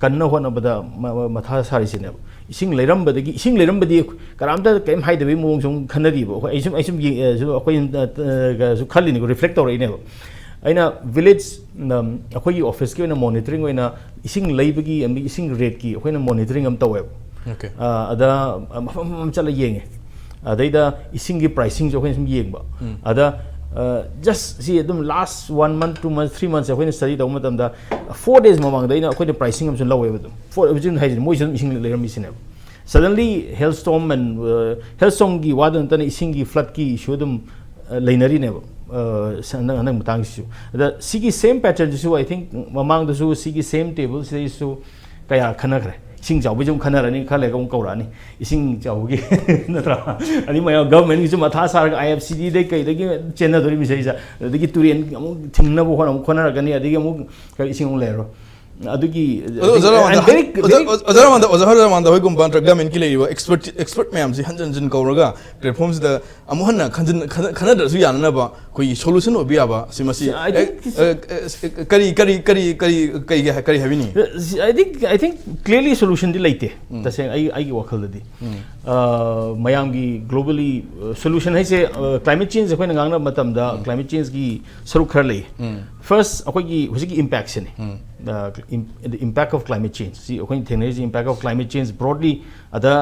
ꯀꯟꯅ ꯍꯣꯠꯅꯕꯗ ꯃ- ꯃ- ꯃꯊꯥ ꯁꯥꯔꯤꯁꯤꯅꯦꯕ꯫ ꯏꯁꯤꯡ ꯂꯩꯔꯝꯕꯗꯒꯤ, ꯏꯁꯤꯡ ꯂꯩꯔꯝꯕꯗꯤ ꯀꯅꯥꯝꯇ ꯀꯔꯤꯝ ꯍꯥꯏꯗꯕꯒꯤ ꯃꯑꯣꯡ ꯁꯨꯝ ꯈꯟꯅꯔꯤꯕ꯫ ꯑꯩꯈꯣꯏ, ꯑꯩ ꯁꯨꯝ, ꯑꯩ ꯁꯨꯝ ꯌꯦꯡ- ꯑ, ꯁꯨꯝ ꯑꯩꯈꯣꯏ, ꯑ, ꯑ, ꯁꯨ ꯈꯜꯂꯤꯅꯤꯀꯣ, reflect ꯇꯧꯔꯛꯏꯅꯦꯕ꯫ ꯑꯩꯅ village, ꯎꯝ, ꯑꯩꯈꯣꯏꯒꯤ officeꯀꯤ ꯑꯣꯏꯅ monitoring ꯑꯣꯏꯅ ꯏꯁꯤꯡ ꯂꯩꯕꯒꯤ ꯑꯃꯗꯤ ꯏꯁꯤꯡ rateꯀꯤ ꯑꯩꯈꯣꯏꯅ monitoring ꯑꯃ ꯇꯧꯋꯦꯕ꯫ Okay. ꯑ, ꯑꯗ ꯃꯐꯝ ꯃꯐꯝ ꯆꯠꯂ ꯌꯦꯡꯉꯦ꯫ ꯑꯗꯩꯗ ꯏꯁꯤꯡꯒꯤ pricingꯁꯨ ꯑꯩꯈꯣꯏꯅ ꯁꯨꯝ ꯌꯦꯡꯕ꯫ ꯑꯗ, ꯑ, just ꯁꯤ ꯑꯗꯨꯝ last one month, two months, three months ꯑꯩꯈꯣꯏꯅ study ꯇꯧꯕ ꯃꯇꯝꯗ, four days ꯃꯃꯥꯡꯗ ꯑꯩꯅ, ꯑꯩꯈꯣꯏꯅ pricing ꯑꯃꯁꯨ ꯂꯧꯋꯦꯕ ꯑꯗꯨꯝ꯫ For ꯍꯧꯖꯤꯛ ꯍꯥꯏꯁꯤꯅꯦ, ꯃꯣꯏꯁꯨ ꯑꯗꯨꯝ ꯏꯁꯤꯡ ꯂꯩꯔꯝꯃꯤꯁꯤꯅꯦꯕ꯫ Suddenly hailstorm and, uh, hailstormꯒꯤ ꯋꯥꯗ ꯅꯠꯇꯅ ꯏꯁꯤꯡꯒꯤ floodꯀꯤ issue ꯑꯗꯨꯝ, uh, ꯂꯩꯅꯔꯤꯅꯦꯕ, uh, ꯍꯟꯗꯛ, ꯍꯟꯗꯛ ꯃꯇꯥꯡꯁꯤꯁꯨ꯫ ꯑꯗ ꯁꯤꯒꯤ same patternꯁꯤꯁꯨ I think ꯃꯃꯥꯡꯗꯁꯨ ꯁꯤꯒꯤ same tableꯁꯤꯗꯩꯁꯨ ꯀꯌꯥ ꯈꯟꯅꯈ꯭ꯔꯦ꯫ ꯏꯁꯤꯡ ꯆꯥꯎꯕꯩꯁꯨ ꯑꯃꯨꯛ ꯈꯟꯅꯔꯅꯤ, ꯈꯔ ꯂꯩꯔꯒ ꯑꯃꯨꯛ ꯀꯧꯔꯛꯑꯅꯤ ꯏꯁꯤꯡ ꯆꯥꯎꯕꯒꯤ, ꯅꯠꯇ꯭ꯔꯥ? ꯑꯗꯩ ꯃꯌꯥꯝ governmentꯒꯤꯁꯨ ꯃꯊꯥ ꯁꯥꯔꯒ IFCDꯗꯩ ꯀꯩꯗꯒꯤ ꯆꯦꯟꯅꯗꯣꯔꯤꯕ ꯏꯁꯩꯁꯦ꯫ ꯑꯗꯒꯤ ꯇꯨꯔꯦꯟ ꯑꯃꯨꯛ ꯊꯤꯡꯅꯕ ꯍꯣꯠꯅ-, ꯑꯃꯨꯛ ꯍꯣꯠꯅꯔꯛꯀꯅꯤ, ꯑꯗꯒꯤ ꯑꯃꯨꯛ ꯀꯔꯤ ꯏꯁꯤꯡ ꯑꯃꯨꯛ ꯂꯩꯔꯔꯣꯏ꯫ ꯑꯗꯨꯒꯤ ꯑꯗꯣ ꯑꯣꯖꯥ ꯔꯃꯥꯟꯗ, I'm very, ꯑꯣꯖꯥ, very ꯑꯣꯖꯥ ꯔꯃꯥꯟꯗ, ꯑꯣꯖꯥ ꯔꯃꯥꯟꯗ ꯍꯣꯏꯒꯨꯝꯕ ꯅꯠꯇ꯭ꯔꯒ governmentꯀꯤ ꯂꯩꯔꯤꯕ expert, expert ꯃꯌꯥꯝꯁꯤ ꯍꯟꯖꯤꯟ ꯍꯟꯖꯤꯟ ꯀꯧꯔꯒ platformꯁꯤꯗ ꯑꯃꯨꯛ ꯍꯟꯅ ꯈꯟꯖꯤꯟ-, ꯈꯟꯅ-, ꯈꯟꯅꯗ꯭ꯔꯁꯨ ꯌꯥꯅꯅꯕ ꯑꯩꯈꯣꯏꯒꯤ solution ꯑꯣꯏꯕ ꯌꯥꯕ ꯁꯤ ꯃꯁꯤ, I ꯑꯦ, think ꯑꯦ, ꯑꯦ, ꯀꯔꯤ, ꯀꯔꯤ, ꯀꯔꯤ, ꯀꯔꯤ, ꯀꯔꯤ, ꯀꯔꯤ ꯍꯥꯏꯕꯤꯅꯤꯡꯉꯤ? I think, I think clearly solutionꯗꯤ ꯂꯩꯇꯦ, ꯇꯁꯦꯡꯅ ꯑꯩ, ꯑꯩꯒꯤ ꯋꯥꯈꯜꯗꯗꯤ꯫ ꯑ, ꯃꯌꯥꯝꯒꯤ globally, ꯑ, solution ꯍꯥꯏꯁꯦ, ꯑ, climate change ꯑꯩꯈꯣꯏꯅ ꯉꯥꯡꯅꯕ ꯃꯇꯝꯗ climate changeꯀꯤ ꯁꯔꯨꯛ ꯈꯔ ꯂꯩ꯫ First, ꯑꯩꯈꯣꯏꯒꯤ ꯍꯧꯖꯤꯛꯀꯤ impactꯁꯤꯅꯤ꯫ ꯑ, im-, the impact of climate change꯫ ꯁꯤ ꯑꯩꯈꯣꯏꯅ ꯊꯦꯡꯅꯔꯤꯁꯦ impact of climate change broadly꯫ ꯑꯗ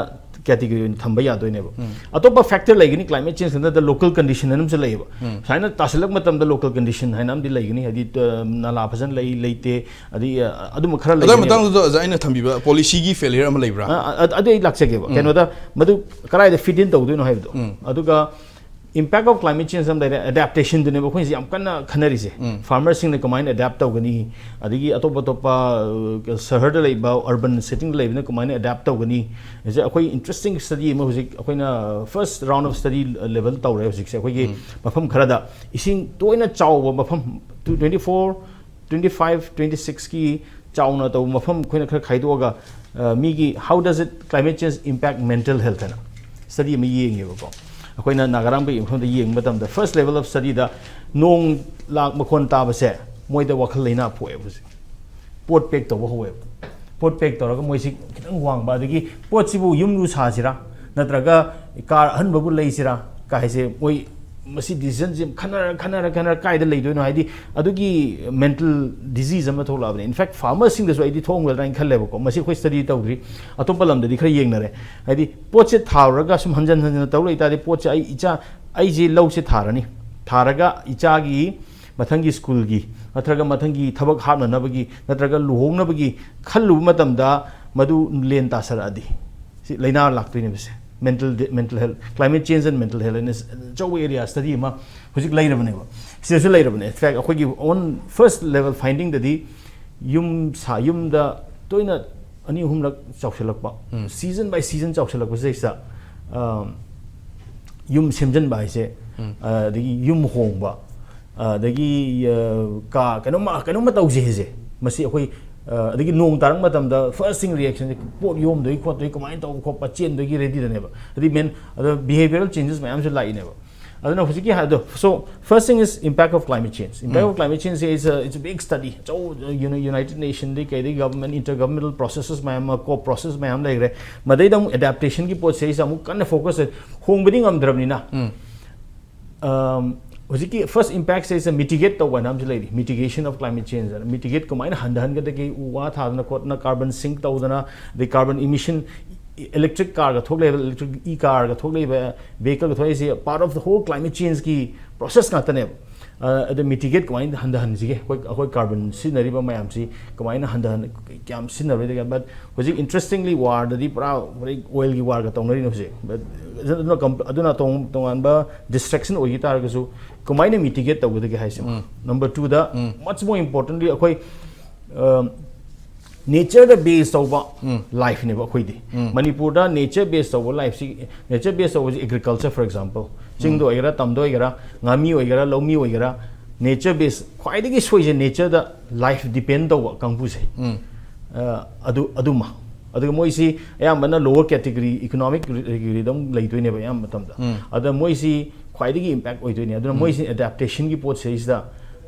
category ꯑꯣꯏꯅ ꯊꯝꯕ ꯌꯥꯗꯣꯏꯅꯦꯕ꯫ ꯑꯇꯣꯞꯄ factor ꯂꯩꯒꯅꯤ, climate change ꯅꯠꯇ local condition ꯍꯥꯏꯅ ꯑꯃꯁꯨ ꯂꯩꯌꯦꯕ꯫ ꯁꯨꯃꯥꯏꯅ ꯇꯥꯁꯤꯜꯂꯛꯄ ꯃꯇꯝꯗ local condition ꯍꯥꯏꯅ ꯑꯃꯗꯤ ꯂꯩꯒꯅꯤ, ꯍꯥꯏꯗꯤ, ꯑ, ꯅꯥꯂꯥ ꯐꯖꯅ ꯂꯩ, ꯂꯩꯇꯦ, ꯑꯗꯩ, ꯑ, ꯑꯗꯨꯝꯕ ꯈꯔ ꯑꯗꯨꯒꯤ ꯂꯩꯒꯅꯦꯕ꯫ ꯃꯇꯥꯡꯗꯨꯗ ꯑꯣꯖꯥ ꯑꯩꯅ ꯊꯝꯕꯤꯕ policyꯒꯤ failure ꯑꯃ ꯂꯩꯕ꯭ꯔꯥ? ꯑ, ꯑ, ꯑꯗꯨ ꯑꯩ ꯂꯥꯛꯆꯒꯦꯕ꯫ ꯀꯩꯅꯣꯗ ꯃꯗꯨ ꯀꯗꯥꯏꯗ fit in ꯇꯧꯗꯣꯏꯅꯣ ꯍꯥꯏꯕꯗꯣ꯫ ꯑꯗꯨꯒ impact of climate change ꯑꯃ ꯂꯩꯔꯦ, adaptationꯗꯨꯅꯦꯕ ꯑꯩꯈꯣꯏꯅ ꯌꯥꯝ ꯀꯟꯅ ꯈꯟꯅꯔꯤꯁꯦ꯫ Farmerꯁꯤꯡꯅ ꯀꯃꯥꯏꯅ adapt ꯇꯧꯒꯅꯤ, ꯑꯗꯒꯤ ꯑꯇꯣꯞ ꯑꯇꯣꯞꯄ, ꯑ, ꯁꯍꯔꯗ ꯂꯩꯕ, urban settingꯗ ꯂꯩꯕꯅ ꯀꯃꯥꯏꯅ adapt ꯇꯧꯒꯅꯤ, ꯁꯤꯁꯦ ꯑꯩꯈꯣꯏ interesting study ꯑꯃ ꯍꯧꯖꯤꯛ ꯑꯩꯈꯣꯏꯅ first round of study level ꯇꯧꯔꯦ ꯍꯧꯖꯤꯛꯁꯦ꯫ ꯑꯩꯈꯣꯏꯒꯤ ꯃꯐꯝ ꯈꯔꯗ ꯏꯁꯤꯡ ꯇꯣꯏꯅ ꯆꯥꯎꯕ ꯃꯐꯝ, two twenty four, twenty five, twenty sixꯀꯤ ꯆꯥꯎꯅ ꯇꯧꯕ ꯃꯐꯝ ꯑꯩꯈꯣꯏꯅ ꯈꯔ ꯈꯥꯏꯗꯣꯛꯑꯒ, ꯑ, ꯃꯤꯒꯤ how does it climate change impact mental health ꯍꯥꯏꯅ study ꯑꯃ ꯌꯦꯡꯉꯦꯕꯀꯣ꯫ ꯑꯩꯈꯣꯏꯅ ꯅꯥꯒꯥꯔꯥꯝ ꯀꯩ ꯃꯐꯝꯗ ꯌꯦꯡꯕ ꯃꯇꯝꯗ, first level of studyꯗ ꯅꯣꯡ ꯂꯥꯛ ꯃꯈꯣꯟ ꯇꯥꯕꯁꯦ ꯃꯣꯏꯗ ꯋꯥꯈꯜ ꯂꯩꯅꯥ ꯄꯣꯛꯑꯦꯕ ꯍꯧꯖꯤꯛ꯫ ꯄꯣꯠ pack ꯇꯧꯕ ꯍꯧꯋꯦꯕ꯫ ꯄꯣꯠ pack ꯇꯧꯔꯒ ꯃꯣꯏꯁꯤ ꯈꯤꯇꯪ ꯋꯥꯡꯕ, ꯑꯗꯒꯤ ꯄꯣꯠꯁꯤꯕꯨ ꯌꯨꯝꯕꯨ ꯁꯥꯁꯤꯔꯥ, ꯅꯠꯇ꯭ꯔꯒ car ꯑꯍꯟꯕꯕꯨ ꯂꯩꯁꯤꯔꯥ ꯀꯥꯏꯁꯦ ꯃꯣꯏ ꯃꯁꯤ decisionꯁꯦ ꯈꯟꯅꯔ, ꯈꯟꯅꯔ, ꯈꯟꯅꯔ ꯀꯥꯏꯗ ꯂꯩꯗꯣꯏꯅꯣ? ꯍꯥꯏꯗꯤ ꯑꯗꯨꯒꯤ mental disease ꯑꯃ ꯊꯣꯛꯂꯛꯑꯕꯅꯦ꯫ In fact, farmerꯁꯤꯡꯗꯁꯨ ꯑꯩꯗꯤ ꯊꯣꯛꯑꯝꯒꯗ꯭ꯔꯥ ꯍꯥꯏꯅ ꯈꯜꯂꯦꯕꯀꯣ꯫ ꯃꯁꯤ ꯑꯩꯈꯣꯏ study ꯇꯧꯗ꯭ꯔꯤ, ꯑꯇꯣꯞꯄ ꯂꯝꯗꯗꯤ ꯈꯔ ꯌꯦꯡꯅꯔꯦ꯫ ꯍꯥꯏꯗꯤ ꯄꯣꯠꯁꯦ ꯊꯥꯔꯨꯔꯒ ꯁꯨꯝ ꯍꯟꯖꯟ ꯍꯟꯖꯟꯅ ꯇꯧ ꯂꯩꯇꯥꯔꯗꯤ, ꯄꯣꯠꯁꯦ ꯑꯩ ꯏꯆꯥ, ꯑꯩꯁꯦ ꯂꯧꯁꯦ ꯊꯥꯔꯅꯤ, ꯊꯥꯔꯒ ꯏꯆꯥꯒꯤ ꯃꯊꯪꯒꯤ schoolꯒꯤ ꯅꯠꯇ꯭ꯔꯒ ꯃꯊꯪꯒꯤ ꯊꯕꯛ ꯍꯥꯞꯅꯅꯕꯒꯤ ꯅꯠꯇ꯭ꯔꯒ ꯂꯨꯍꯣꯡꯅꯕꯒꯤ ꯈꯜꯂꯨꯕ ꯃꯇꯝꯗ ꯃꯗꯨ ꯂꯦꯟ ꯇꯥꯁꯔꯛꯑꯗꯤ ꯁꯤ ꯂꯥꯏꯅꯥ ꯂꯥꯛꯇꯣꯏꯅꯦꯕ꯫ ꯁꯦ mental, mental health, climate change and mental health ꯍꯥꯏꯅ ꯑꯆꯧꯕ area study ꯑꯃ ꯍꯧꯖꯤꯛ ꯂꯩꯔꯕꯅꯦꯕ꯫ ꯁꯤꯗꯁꯨ ꯂꯩꯔꯕꯅꯦ꯫ In fact, ꯑꯩꯈꯣꯏꯒꯤ own first level findingꯗꯗꯤ ꯌꯨꯝ ꯁꯥ, ꯌꯨꯝꯗ ꯇꯣꯏꯅ ꯑꯅꯤ ꯑꯍꯨꯝꯂꯛ ꯆꯥꯎꯁꯤꯜꯂꯛꯄ, season by season ꯆꯥꯎꯁꯤꯜꯂꯛꯄꯁꯤꯗꯩꯁꯤꯗ, ꯑ, ꯌꯨꯝ ꯁꯦꯝꯖꯤꯟꯕ ꯍꯥꯏꯁꯦ, ꯑꯗꯒꯤ ꯌꯨꯝ ꯍꯣꯡꯕ, ꯑꯗꯒꯤ, ꯑ, ꯀꯥ, ꯀꯩꯅꯣꯝꯃ, ꯀꯩꯅꯣꯝꯃ ꯇꯧꯁꯦ ꯍꯥꯏꯁꯦ, ꯃꯁꯤ ꯑꯩꯈꯣꯏ, ꯑ, ꯑꯗꯒꯤ ꯅꯣꯡ ꯇꯥꯔꯛꯄ ꯃꯇꯝꯗ first thing reactionꯁꯦ ꯄꯣꯠ ꯌꯣꯝꯗꯣꯏ ꯈꯣꯠꯇꯣꯏ, ꯀꯃꯥꯏꯅ ꯇꯧꯕ ꯈꯣꯠꯄ, ꯆꯦꯟꯗꯣꯏꯒꯤ readyꯗꯅꯦꯕ꯫ ꯑꯗꯩ main, ꯑꯗ behavioral changes ꯃꯌꯥꯝꯁꯨ ꯂꯥꯛꯏꯅꯦꯕ꯫ ꯑꯗꯨꯅ ꯍꯧꯖꯤꯛꯀꯤ ꯍꯥꯏꯗꯣ, so first thing is impact of climate change. Impact of climate change is a, it's a big study. ꯑꯆꯧ-, you know, United Nationꯗꯒꯤ ꯀꯩꯗꯒꯤ government, intergovernmental processes ꯃꯌꯥꯝ ꯑꯃ, COP process ꯃꯌꯥꯝ ꯂꯩꯈ꯭ꯔꯦ꯫ ꯃꯗꯩꯗ ꯑꯃꯨꯛ adaptationꯒꯤ ꯄꯣꯠꯁꯦ ꯑꯩꯁꯦ ꯑꯃꯨꯛ ꯀꯟꯅ focus ꯇꯧ-, ꯍꯣꯡꯕꯗꯤ ꯉꯝꯗ꯭ꯔꯕꯅꯤꯅ, ꯑꯝ, ꯍꯧꯖꯤꯛꯀꯤ first impactꯁꯦ ꯁꯦ mitigate ꯇꯧꯕ ꯍꯥꯏꯅ ꯑꯃꯁꯨ ꯂꯩꯔꯤ, mitigation of climate change ꯍꯥꯏꯅ꯫ Mitigate ꯀꯃꯥꯏꯅ ꯍꯟꯊꯍꯟꯒꯗꯒꯦ, ꯎ ꯋꯥ ꯊꯥꯗꯅ ꯈꯣꯠꯇꯅ, carbon sink ꯇꯧꯗꯅ, ꯑꯗꯩ carbon emission electric car ꯒ ꯊꯣꯛꯂꯛꯏꯕ, electric e car ꯒ ꯊꯣꯛꯂꯛꯏꯕ, vehicle ꯒ ꯊꯣꯛꯂꯛꯏꯁꯦ part of the whole climate change ꯀꯤ process ꯉꯥꯛꯇꯅꯦꯕ꯫ ꯑ, ꯑꯗꯨ mitigate ꯀꯃꯥꯏꯅ ꯍꯟꯊꯍꯟꯁꯤꯒꯦ? ꯑꯩꯈꯣꯏ, ꯑꯩꯈꯣꯏ carbon ꯁꯤꯖꯤꯟꯅꯔꯤꯕ ꯃꯌꯥꯝꯁꯤ ꯀꯃꯥꯏꯅ ꯍꯟꯊꯍꯟ-, ꯀꯌꯥꯝ ꯁꯤꯖꯤꯟꯅꯔꯣꯏꯗꯒꯦ? But ꯍꯧꯖꯤꯛ interestingly war ꯗꯗꯤ ꯄꯨꯔꯥ ꯍꯧꯖꯤꯛ oil ꯒꯤ war ꯒ ꯇꯧꯅꯔꯤꯅꯦ ꯍꯧꯖꯤꯛ꯫ But ꯑꯗꯨꯅ ꯀꯝ-, ꯑꯗꯨꯅ ꯇꯣꯡ-, ꯇꯣꯉꯥꯟꯕ distraction ꯑꯣꯏꯈꯤ ꯇꯥꯔꯒꯁꯨ ꯀꯃꯥꯏꯅ mitigate ꯇꯧꯒꯗꯒꯦ ꯍꯥꯏꯁꯦ꯫ Number two ꯗ, much more importantly, ꯑꯩꯈꯣꯏ, ꯑ, nature ꯗ base ꯇꯧꯕ life ꯅꯦꯕ ꯑꯩꯈꯣꯏꯗꯤ꯫ ꯃꯅꯤꯄꯨꯔꯗ nature base ꯇꯧꯕ life ꯁꯤ, nature base ꯇꯧꯕꯁꯤ agriculture, for example, ꯆꯤꯡꯗ ꯑꯣꯏꯒꯦꯔꯥ, ꯇꯝꯗ ꯑꯣꯏꯒꯦꯔꯥ, ꯉꯥꯃꯤ ꯑꯣꯏꯒꯦꯔꯥ, ꯂꯧꯃꯤ ꯑꯣꯏꯒꯦꯔꯥ, nature base, ꯈ꯭ꯋꯥꯏꯗꯒꯤ ꯁꯣꯏꯁꯦ nature ꯗ life depend ꯇꯧꯕ ꯀꯥꯡꯕꯨꯁꯦ꯫ ꯑ, ꯑꯗꯨ, ꯑꯗꯨꯃ꯫ ꯑꯗꯨꯒ ꯃꯣꯏꯁꯤ ꯑꯌꯥꯝꯕꯅ lower category, economic category ꯗ ꯑꯃꯨꯛ ꯂꯩꯗꯣꯏꯅꯦꯕ ꯑꯌꯥꯝꯕ ꯃꯇꯝꯗ꯫ ꯑꯗ ꯃꯣꯏꯁꯤ ꯈ꯭ꯋꯥꯏꯗꯒꯤ impact ꯑꯣꯏꯗꯣꯏꯅꯦ꯫ ꯑꯗꯨꯅ ꯃꯣꯏꯁꯤ adaptation ꯒꯤ ꯄꯣꯠ ꯁꯤꯗꯩꯁꯤꯗ,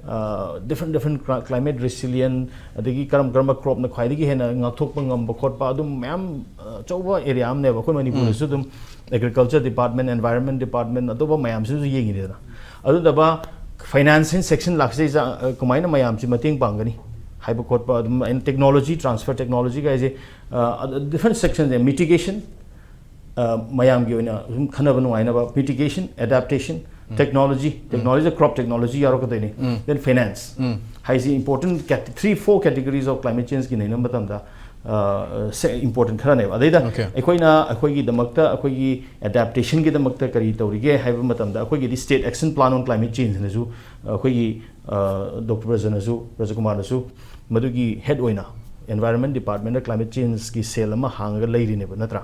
ꯑ, different, different cli-, climate resilient, ꯑꯗꯒꯤ ꯀꯔꯝ ꯀꯔꯝꯕ crop ꯅ ꯈ꯭ꯋꯥꯏꯗꯒꯤ ꯍꯦꯟꯅ ꯉꯥꯛꯊꯣꯛꯄ ꯉꯝꯕ ꯈꯣꯠꯄ, ꯑꯗꯨꯝ ꯃꯌꯥꯝ, ꯑ, ꯑꯆꯧꯕ area ꯑꯃꯅꯦꯕ꯫ ꯑꯩꯈꯣꯏ ꯃꯅꯤꯄꯨꯔꯗꯁꯨ ꯑꯗꯨꯝ agriculture department, environment department, ꯑꯇꯣꯞꯄ ꯃꯌꯥꯝꯁꯤꯁꯨ ꯌꯦꯡꯉꯤꯗꯅ꯫ ꯑꯗꯨꯗꯕ financing section ꯂꯥꯛꯁꯤꯗꯩꯁꯤꯗ, ꯑ, ꯀꯃꯥꯏꯅ ꯃꯌꯥꯝꯁꯤ ꯃꯇꯦꯡ ꯄꯥꯡꯒꯅꯤ ꯍꯥꯏꯕ ꯈꯣꯠꯄ, ꯑꯗꯨꯝ ꯑꯩꯅ technology transfer, technology ꯒꯥꯏꯁꯦ, ꯑ, different section ꯁꯦ, mitigation, ꯑ, ꯃꯌꯥꯝꯒꯤ ꯑꯣꯏꯅ ꯁꯨꯝ ꯈꯟꯅꯕ ꯅꯨꯡꯉꯥꯏꯅꯕ, mitigation, adaptation, technology, technology ꯗ crop technology ꯌꯥꯎꯔꯛꯀꯗꯣꯏꯅꯤ, then finance ꯍꯥꯏꯁꯤ important cat-, three, four categories of climate change ꯀꯤ ꯅꯩꯅꯕ ꯃꯇꯝꯗ, ꯑ, ꯁꯦ important ꯈꯔꯅꯦꯕ꯫ ꯑꯗꯩꯗ Okay. ꯑꯩꯈꯣꯏꯅ ꯑꯩꯈꯣꯏꯒꯤꯗꯃꯛꯇ, ꯑꯩꯈꯣꯏꯒꯤ adaptation ꯒꯤꯗꯃꯛꯇ ꯀꯔꯤ ꯇꯧꯔꯤꯒꯦ ꯍꯥꯏꯕ ꯃꯇꯝꯗ, ꯑꯩꯈꯣꯏꯒꯤꯗꯤ State Action Plan on Climate Change ꯅꯁꯨ, ꯑꯩꯈꯣꯏꯒꯤ, ꯑ, ꯗꯣꯛꯇꯔ ꯕ꯭ꯔꯖꯅꯁꯨ, ꯕ꯭ꯔꯖꯀꯨꯃꯥꯔꯅꯁꯨ ꯃꯗꯨꯒꯤ head ꯑꯣꯏꯅ environment department ꯇ climate change ꯀꯤ cell ꯑꯃ ꯍꯥꯡꯉꯒ ꯂꯩꯔꯤꯅꯦꯕ, ꯅꯠꯇ꯭ꯔꯥ?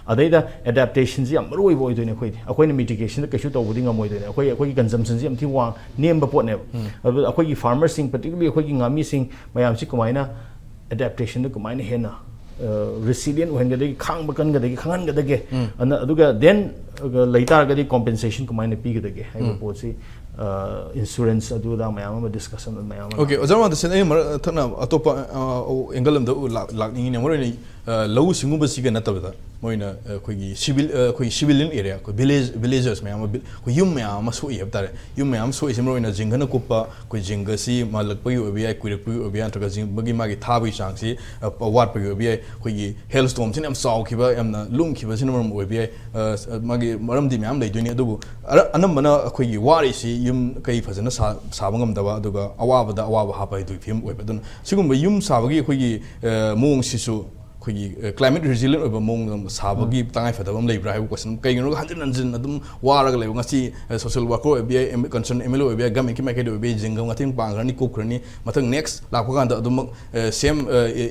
ꯑꯗꯩꯗ adaptation ꯁꯤ ꯌꯥꯝ ꯃꯔꯨ ꯑꯣꯏꯕ ꯑꯣꯏꯗꯣꯏꯅꯦ꯫ ꯑꯩꯈꯣꯏꯗꯤ, ꯑꯩꯈꯣꯏꯅ mitigation ꯗ ꯀꯩꯁꯨ ꯇꯧꯕꯗꯤ ꯉꯝꯃꯣꯏꯗꯣꯏꯅꯦ꯫ ꯑꯩꯈꯣꯏ, ꯑꯩꯈꯣꯏꯒꯤ consumption ꯁꯤ ꯌꯥꯝ ꯊꯤ ꯋꯥꯡ, ꯅꯦꯝꯕ ꯄꯣꯠꯅꯦꯕ꯫ ꯑꯗꯨ ꯑꯩꯈꯣꯏꯒꯤ farmer ꯁꯤꯡ, particularly ꯑꯩꯈꯣꯏꯒꯤ ꯉꯥꯃꯤꯁꯤꯡ ꯃꯌꯥꯝꯁꯤ ꯀꯃꯥꯏꯅ adaptation ꯗ ꯀꯃꯥꯏꯅ ꯍꯦꯟꯅ, ꯑ, resilient ꯑꯣꯏꯍꯟꯒꯗꯒꯦ, ꯈꯥꯡꯕ ꯀꯟꯒꯗꯒꯦ, ꯈꯪꯍꯟꯒꯗꯒꯦ? ꯑꯗꯨꯅ, ꯑꯗꯨꯒ then ꯂꯩꯇꯥꯔꯒꯗꯤ ꯀꯣꯝꯄꯦꯟꯁꯦꯁꯟ ꯀꯃꯥꯏꯅ ꯄꯤꯒꯗꯒꯦ ꯍꯥꯏꯕ ꯄꯣꯠꯁꯤ ꯏꯟꯁꯨꯔꯦꯟꯁ ꯑꯗꯨ ꯑꯗꯥ ꯃꯌꯥꯝ ꯑꯃ ꯗꯤꯁꯀꯁꯟ ꯃꯌꯥꯝ ꯑꯃ ꯑꯣꯀꯦ, ꯑꯣꯖꯥ ꯔꯃꯥꯟꯗꯁꯟ, ꯑꯩ ꯃꯔꯛ ꯊꯠꯅ ꯑꯇꯣꯞꯄ ꯑꯦꯡꯒꯜ ꯑꯃꯗ ꯂꯥꯛ- ꯂꯥꯛꯅꯤꯡꯉꯤꯅꯦ꯫ ꯃꯔꯨ ꯑꯣꯏꯅ ꯑ, ꯂꯧꯎ ꯁꯤꯡꯎꯕꯁꯤꯒ ꯅꯠꯇꯕꯗ ꯃꯣꯏꯅ ꯑ, ꯑꯩꯈꯣꯏꯒꯤ ꯁꯤꯚꯤꯜ ꯑ, ꯑꯩꯈꯣꯏ ꯁꯤꯚꯤꯂꯤꯌꯟ ꯑꯦꯔꯤꯌꯥ, ꯑꯩꯈꯣꯏ ꯚꯤꯂꯦꯖ ꯚꯤꯂꯦꯖꯔꯁ ꯃꯌꯥꯝ ꯑꯃ ꯚꯤ- ꯑꯩꯈꯣꯏ ꯌꯨꯝ ꯃꯌꯥꯝ ꯑꯃ ꯁꯣꯛꯏ ꯍꯥꯏꯕ ꯇꯥꯔꯦ꯫ ꯌꯨꯝ ꯃꯌꯥꯝ ꯑꯃ ꯁꯣꯛꯏꯁꯦ ꯃꯔꯨ ꯑꯣꯏꯅ ꯖꯤꯡꯒꯅ ꯀꯨꯞꯄ ꯑꯩꯈꯣꯏ ꯖꯤꯡꯒꯁꯤ ꯃꯥꯜꯂꯛꯄꯒꯤ ꯑꯣꯏꯕ ꯌꯥꯏ, ꯀꯨꯏꯔꯛꯄꯒꯤ ꯑꯣꯏꯕ ꯌꯥꯏ, ꯅꯠꯇ꯭ꯔꯒ ꯖꯤꯡꯕꯒꯤ ꯃꯥꯒꯤ ꯊꯥꯕꯒꯤ ꯆꯥꯡꯁꯤ ꯑ, ꯋꯥꯠꯄꯒꯤ ꯑꯣꯏꯕ ꯌꯥꯏ꯫ ꯑꯩꯈꯣꯏꯒꯤ ꯍꯦꯜ ꯁ꯭ꯇꯣꯝꯁꯤꯅ ꯌꯥꯝ ꯆꯥꯎꯈꯤꯕ, ꯌꯥꯝꯅ ꯂꯨꯝꯈꯤꯕꯁꯤꯅ ꯃꯔꯝ ꯑꯣꯏꯕ ꯌꯥꯏ꯫ ꯑ, ꯃꯥꯒꯤ ꯃꯔꯝꯗꯤ ꯃꯌꯥꯝ ꯂꯩꯗꯣꯏꯅꯤ, ꯑꯗꯨꯕꯨ ꯑꯔ- ꯑꯅꯝꯕꯅ ꯑꯩꯈꯣꯏꯒꯤ ꯋꯥꯔꯤꯁꯤ ꯌꯨꯝ ꯀꯩ ꯐꯖꯅ ꯁꯥ- ꯁꯥꯕ ꯉꯝꯗꯕ, ꯑꯗꯨꯒ ꯑꯋꯥꯕꯗ ꯑꯋꯥꯕ ꯍꯥꯞꯄ ꯍꯥꯏꯗꯨꯒꯤ ꯐꯤꯕꯝ ꯑꯣꯏꯕ꯫ ꯑꯗꯨꯅ ꯁꯤꯒꯨꯝꯕ ꯌꯨꯝ ꯁꯥꯕꯒꯤ ꯑꯩꯈꯣꯏꯒꯤ ꯑ, ꯃꯑꯣꯡꯁꯤꯁꯨ ꯑꯩꯈꯣꯏꯒꯤ ꯀ꯭ꯂꯥꯏꯃꯦꯠ ꯔꯤꯖꯤꯂꯤꯌꯟ ꯑꯣꯏꯕ ꯃꯑꯣꯡꯗ ꯁꯥꯕꯒꯤ ꯇꯉꯥꯏ ꯐꯗꯕ ꯑꯃ ꯂꯩꯕ꯭ꯔꯥ ꯍꯥꯏꯕ ꯀꯣꯏꯁꯟ꯫ ꯀꯩꯒꯤꯅꯣ ꯍꯥꯏꯔꯒ ꯍꯟꯖꯤꯟ ꯍꯟꯖꯤꯟ ꯑꯗꯨꯝ ꯋꯥꯔꯒ ꯂꯩꯕ꯫ ꯉꯁꯤ ꯁꯣꯁꯤꯌꯦꯜ ꯋꯥꯔꯀꯔ ꯑꯣꯏꯕ ꯌꯥꯏ, ꯀꯟꯁꯔꯟ ꯑꯦꯝ ꯑꯦꯜ ꯑꯦ ꯑꯣꯏꯕ ꯌꯥꯏ, ꯒꯃꯦꯟꯀꯤ ꯃꯥꯏꯀꯩꯗ ꯑꯣꯏꯕ ꯌꯥꯏ, ꯖꯤꯡꯒ ꯃꯇꯦꯡ ꯄꯥꯡꯈ꯭ꯔꯅꯤ, ꯀꯨꯞꯈ꯭ꯔꯅꯤ꯫ ꯃꯊꯪ ꯅꯦꯛꯁ ꯂꯥꯛꯄ ꯀꯥꯟꯗ ꯑꯗꯨꯃꯛ ꯁꯦꯝ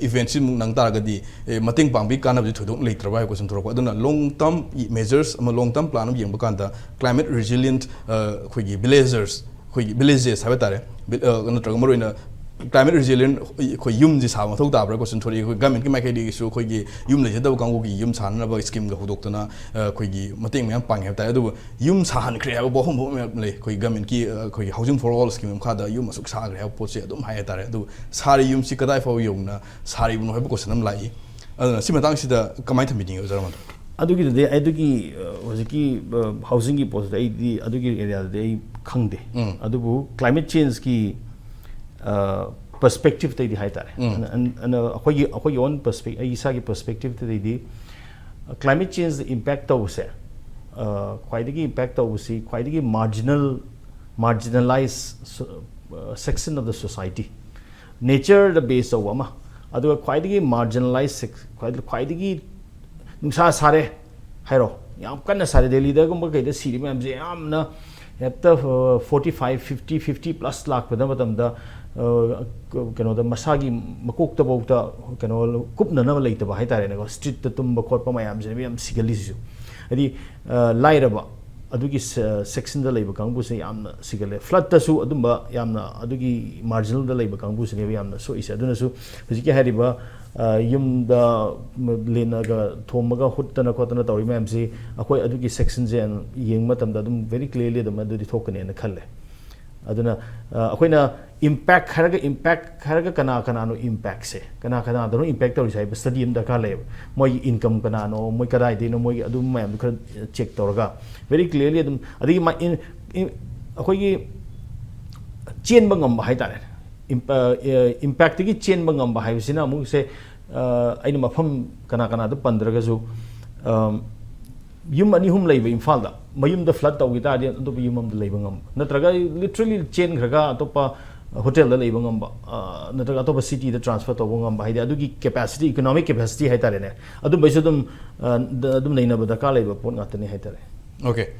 ꯏꯚꯦꯟꯁꯤ ꯑꯃꯨꯛ ꯅꯪ ꯇꯥꯔꯒꯗꯤ ꯑꯦ, ꯃꯇꯦꯡ ꯄꯥꯡꯕꯒꯤ ꯀꯥꯟꯅꯕꯁꯤ ꯊꯣꯏꯗꯣꯛꯅ ꯂꯩꯇ꯭ꯔꯕ ꯍꯥꯏꯕ ꯀꯣꯏꯁꯟ ꯊꯣꯔꯛꯄ꯫ ꯑꯗꯨꯅ ꯂꯣꯡ ꯇꯔꯝ ꯃꯦꯖꯔꯁ ꯑꯃ, ꯂꯣꯡ ꯇꯔꯝ ꯄ꯭ꯂꯥꯟ ꯑꯃ ꯌꯦꯡꯕ ꯀꯥꯟꯗ ꯀ꯭ꯂꯥꯏꯃꯦꯠ ꯔꯤꯖꯤꯂꯤꯌꯟ ꯑꯩꯈꯣꯏꯒꯤ ꯚꯤꯂꯦꯖꯔꯁ, ꯑꯩꯈꯣꯏꯒꯤ ꯚꯤꯂꯦꯖꯦꯁ ꯍꯥꯏꯕ ꯇꯥꯔꯦ, ꯅꯠꯇ꯭ꯔꯒ ꯃꯔꯨꯑꯣꯏꯅ ꯀ꯭ꯂꯥꯏꯃꯦꯠ ꯔꯤꯖꯤꯂꯤꯌꯟ ꯑꯩꯈꯣꯏ ꯌꯨꯝꯁꯤ ꯁꯥꯕ ꯃꯊꯧ ꯇꯥꯕ꯭ꯔꯥ ꯀꯣꯏꯁꯟ ꯊꯣꯔꯛꯏ꯫ ꯑꯩꯈꯣꯏ ꯒꯃꯦꯟꯀꯤ ꯃꯥꯏꯀꯩꯗꯒꯤꯁꯨ ꯑꯩꯈꯣꯏꯒꯤ ꯌꯨꯝ ꯂꯩꯖꯗꯕ ꯀꯥꯡꯕꯨꯒꯤ ꯌꯨꯝ ꯁꯥꯅꯅꯕ ꯁ꯭ꯀꯤꯝꯒ ꯍꯧꯗꯣꯛꯇꯅ ꯑꯩꯈꯣꯏꯒꯤ ꯃꯇꯦꯡ ꯃꯌꯥꯝ ꯄꯥꯡꯉꯦ ꯍꯥꯏꯕ ꯇꯥꯔꯦ꯫ ꯑꯗꯨꯕꯨ ꯌꯨꯝ ꯁꯥꯍꯟꯈ꯭ꯔꯦ ꯍꯥꯏꯕ ꯋꯥꯐꯝ ꯃꯌꯥꯝ ꯂꯩ꯫ ꯑꯩꯈꯣꯏ ꯒꯃꯦꯟꯀꯤ ꯑꯩꯈꯣꯏꯒꯤ ꯍꯥꯎꯁꯤꯡ ꯐꯣꯔ ꯑꯣꯜ ꯁ꯭ꯀꯤꯝ ꯃꯈꯥꯗ ꯌꯨꯝ ꯑꯁꯨꯛ ꯁꯥꯈ꯭ꯔꯦ ꯍꯥꯏꯕ ꯄꯣꯠꯁꯤ ꯑꯗꯨꯝ ꯍꯥꯏ ꯍꯥꯏ ꯇꯥꯔꯦ꯫ ꯑꯗꯨꯕꯨ ꯁꯥꯔꯤ ꯌꯨꯝꯁꯤ ꯀꯗꯥꯏ ꯐꯥꯎ ꯌꯧꯅ ꯁꯥꯔꯤꯕꯅꯣ ꯍꯥꯏꯕ ꯀꯣꯏꯁꯟ ꯑꯃ ꯂꯥꯛꯏ꯫ ꯑꯗꯨꯅ ꯁꯤ ꯃꯇꯥꯡꯁꯤꯗ ꯀꯃꯥꯏꯅ ꯊꯝꯕꯤꯅꯤꯡꯉꯤ, ꯑꯣꯖꯥ ꯔꯃꯥꯟꯗꯣ? ꯑꯗꯨꯒꯤꯗꯨꯗꯤ ꯑꯗꯨꯒꯤ ꯑ, ꯍꯧꯖꯤꯛꯀꯤ ꯍꯥꯎꯁꯤꯡꯒꯤ ꯄꯣꯠꯁꯤꯗ ꯑꯩꯗꯤ ꯑꯗꯨꯒꯤ ꯑꯦꯔꯤꯌꯥꯗꯗꯤ ꯑꯩ ꯈꯪꯗꯦ꯫ ꯑꯗꯨꯕꯨ ꯀ꯭ꯂꯥꯏꯃꯦꯠ ꯆꯦꯟꯖꯀꯤ ꯄꯔꯁꯄꯦꯛꯇꯤꯞꯇꯩꯗꯤ ꯍꯥꯏ ꯇꯥꯔꯦ, ꯑꯩꯈꯣꯏꯒꯤ ꯑꯩꯈꯣꯏꯒꯤ ꯑꯣꯟ ꯄꯔꯁꯄꯦꯛ ꯑꯩ ꯏꯁꯥꯒꯤ ꯄꯔꯁꯄꯦꯛꯇꯤꯞꯇꯗꯤ ꯀ꯭ꯂꯥꯏꯃꯦꯠ ꯆꯦꯟꯖ ꯏꯝꯄꯦꯛ ꯇꯧꯕꯁꯦ, ꯑ, ꯈ꯭ꯋꯥꯏꯗꯒꯤ ꯏꯝꯄꯦꯛ ꯇꯧꯕꯁꯤ ꯈ꯭ꯋꯥꯏꯗꯒꯤ ꯃꯥꯔꯖꯤꯅꯦꯜ ꯃꯥꯔꯖꯤꯅꯦꯂꯥꯏꯖ section of the society, ꯅꯦꯆꯔꯗ ꯕꯦꯁ ꯇꯧꯕ ꯑꯃ, ꯑꯗꯨꯒ ꯈ꯭ꯋꯥꯏꯗꯒꯤ ꯃꯥꯔꯖꯤꯅꯦꯂꯥꯏꯖ ꯈ꯭ꯋꯥꯏꯗꯒꯤ ꯅꯨꯡꯁꯥ ꯁꯥꯔꯦ ꯍꯥꯏꯔꯣ, ꯌꯥꯝ ꯀꯟꯅ ꯁꯥꯔꯦ, ꯗꯦꯜꯂꯤꯗꯒꯨꯝꯕ ꯀꯩꯗ ꯁꯤꯔꯤꯕ ꯃꯌꯥꯝꯁꯦ ꯌꯥꯝꯅ ꯍꯦꯛꯇ forty five, fifty, fifty plus ꯂꯥꯛꯄꯗ ꯃꯇꯝꯗ ꯑ, ꯀꯩꯅꯣꯗ ꯃꯁꯥꯒꯤ ꯃꯀꯣꯛꯇꯐꯥꯎꯗ ꯀꯩꯅꯣ ꯀꯨꯞꯅꯅꯕ ꯂꯩꯇꯕ ꯍꯥꯏꯇꯥꯔꯦꯅꯦꯀꯣ꯫ ꯁ꯭ꯇ꯭ꯔꯤꯠꯇ ꯇꯨꯝꯕ ꯈꯣꯠꯄ ꯃꯌꯥꯝꯁꯤꯅꯦꯕ ꯌꯥꯝ ꯁꯤꯒꯜꯂꯤꯁꯤꯁꯨ꯫ ꯍꯥꯏꯗꯤ ꯑ, ꯂꯥꯏꯔꯕ ꯑꯗꯨꯒꯤ ꯁꯦꯛꯁꯟꯗ ꯂꯩꯕ ꯀꯥꯡꯕꯨꯁꯦ ꯌꯥꯝꯅ ꯁꯤꯒꯜꯂꯦ꯫ ꯐ꯭ꯂꯠꯇꯁꯨ ꯑꯗꯨꯝꯕ ꯌꯥꯝꯅ ꯑꯗꯨꯒꯤ ꯃꯥꯔꯖꯤꯅꯦꯜꯗ ꯂꯩꯕ ꯀꯥꯡꯕꯨꯁꯤꯅꯦꯕ ꯌꯥꯝꯅ ꯁꯣꯛꯏꯁꯦ꯫ ꯑꯗꯨꯅꯁꯨ ꯍꯧꯖꯤꯛꯀꯤ ꯍꯥꯏꯔꯤꯕ ꯑ, ꯌꯨꯝꯗ ꯂꯤꯟꯅꯒ ꯊꯣꯝꯃꯒ ꯍꯨꯠꯇꯅ ꯈꯣꯠꯇꯅ ꯇꯧꯔꯤ ꯃꯌꯥꯝꯁꯤ ꯑꯩꯈꯣꯏ ꯑꯗꯨꯒꯤ ꯁꯦꯛꯁꯟꯁꯦ ꯌꯦꯡꯕ ꯃꯇꯝꯗ ꯑꯗꯨꯝ ꯚꯦꯔꯤ ꯀ꯭ꯂꯤꯌꯔꯂꯤ ꯑꯗꯨꯝ ꯑꯗꯨꯗꯤ ꯊꯣꯛꯀꯅꯦꯅ ꯈꯜꯂꯦ꯫ ꯑꯗꯨꯅ ꯑ, ꯑꯩꯈꯣꯏꯅ ꯏꯝꯄꯦꯛ ꯍꯥꯏꯔꯒ ꯏꯝꯄꯦꯛ ꯍꯥꯏꯔꯒ ꯀꯅꯥ ꯀꯅꯥꯅꯣ ꯏꯝꯄꯦꯛꯁꯦ, ꯀꯅꯥ ꯀꯅꯥꯗꯅꯣ ꯏꯝꯄꯦꯛ ꯇꯧꯔꯤꯁꯦ ꯍꯥꯏꯕ ꯁ꯭ꯇꯗꯤ ꯑꯃ ꯗꯔꯀꯥꯔ ꯂꯩꯌꯦꯕ꯫ ꯃꯣꯏꯒꯤ ꯏꯟꯀꯝ ꯀꯅꯥꯅꯣ, ꯃꯣꯏ ꯀꯗꯥꯏꯗꯩꯅꯣ, ꯃꯣꯏꯒꯤ ꯑꯗꯨꯝ ꯃꯌꯥꯝꯗꯨ ꯈꯔ ꯆꯦꯛ ꯇꯧꯔꯒ ꯚꯦꯔꯤ ꯀ꯭ꯂꯤꯌꯔꯂꯤ ꯑꯗꯨꯝ꯫ ꯑꯗꯒꯤ ꯃꯥ ꯏꯟ- ꯏꯟ- ꯑꯩꯈꯣꯏꯒꯤ ꯆꯦꯟꯕ ꯉꯝꯕ ꯍꯥꯏꯇꯥꯔꯦ꯫ ꯏꯝꯄꯦꯛꯇꯒꯤ ꯆꯦꯟꯕ ꯉꯝꯕ ꯍꯥꯏꯕꯁꯤꯅ ꯑꯃꯨꯛꯁꯦ ꯑ, ꯑꯩꯅ ꯃꯐꯝ ꯀꯅꯥ ꯀꯅꯥꯗ ꯄꯟꯗ꯭ꯔꯒꯁꯨ, ꯑꯝ, ꯌꯨꯝ ꯑꯅꯤ ꯑꯍꯨꯝ ꯂꯩꯕ ꯏꯝꯐꯥꯜꯗ ꯃꯌꯨꯝꯗ ꯐ꯭ꯂꯠ ꯇꯧꯈꯤ ꯇꯥꯔꯗꯤ ꯑꯇꯣꯞꯄ ꯌꯨꯝ ꯑꯃꯗ ꯂꯩꯕ ꯉꯝꯕ, ꯅꯠꯇ꯭ꯔꯒ ꯂꯤꯇ꯭ꯔꯦꯂꯤ ꯆꯦꯟꯈ꯭ꯔꯒ ꯑꯇꯣꯞꯄ ꯍꯣꯇꯦꯜꯗ ꯂꯩꯕ ꯉꯝꯕ, ꯑ, ꯅꯠꯇ꯭ꯔꯒ ꯑꯇꯣꯞꯄ ꯁꯤꯇꯤꯗ ꯇ꯭ꯔꯥꯟꯁꯐꯔ ꯇꯧꯕ ꯉꯝꯕ, ꯍꯥꯏꯗꯤ ꯑꯗꯨꯒꯤ ꯀꯦꯄꯥꯁꯤꯇꯤ, ꯏꯀꯣꯅꯣꯃꯤꯛ ꯀꯦꯄꯥꯁꯤꯇꯤ ꯍꯥꯏꯇꯥꯔꯦꯅꯦ, ꯑꯗꯨꯝꯕꯩꯁꯨ ꯑꯗꯨꯝ, ꯑ, ꯗ- ꯑꯗꯨꯝ ꯅꯩꯅꯕ ꯗꯔꯀꯥꯔ ꯂꯩꯕ ꯄꯣꯠ ꯉꯥꯛꯇꯅꯤ ꯍꯥꯏꯇꯥꯔꯦ꯫ ꯑꯣꯀꯦ꯫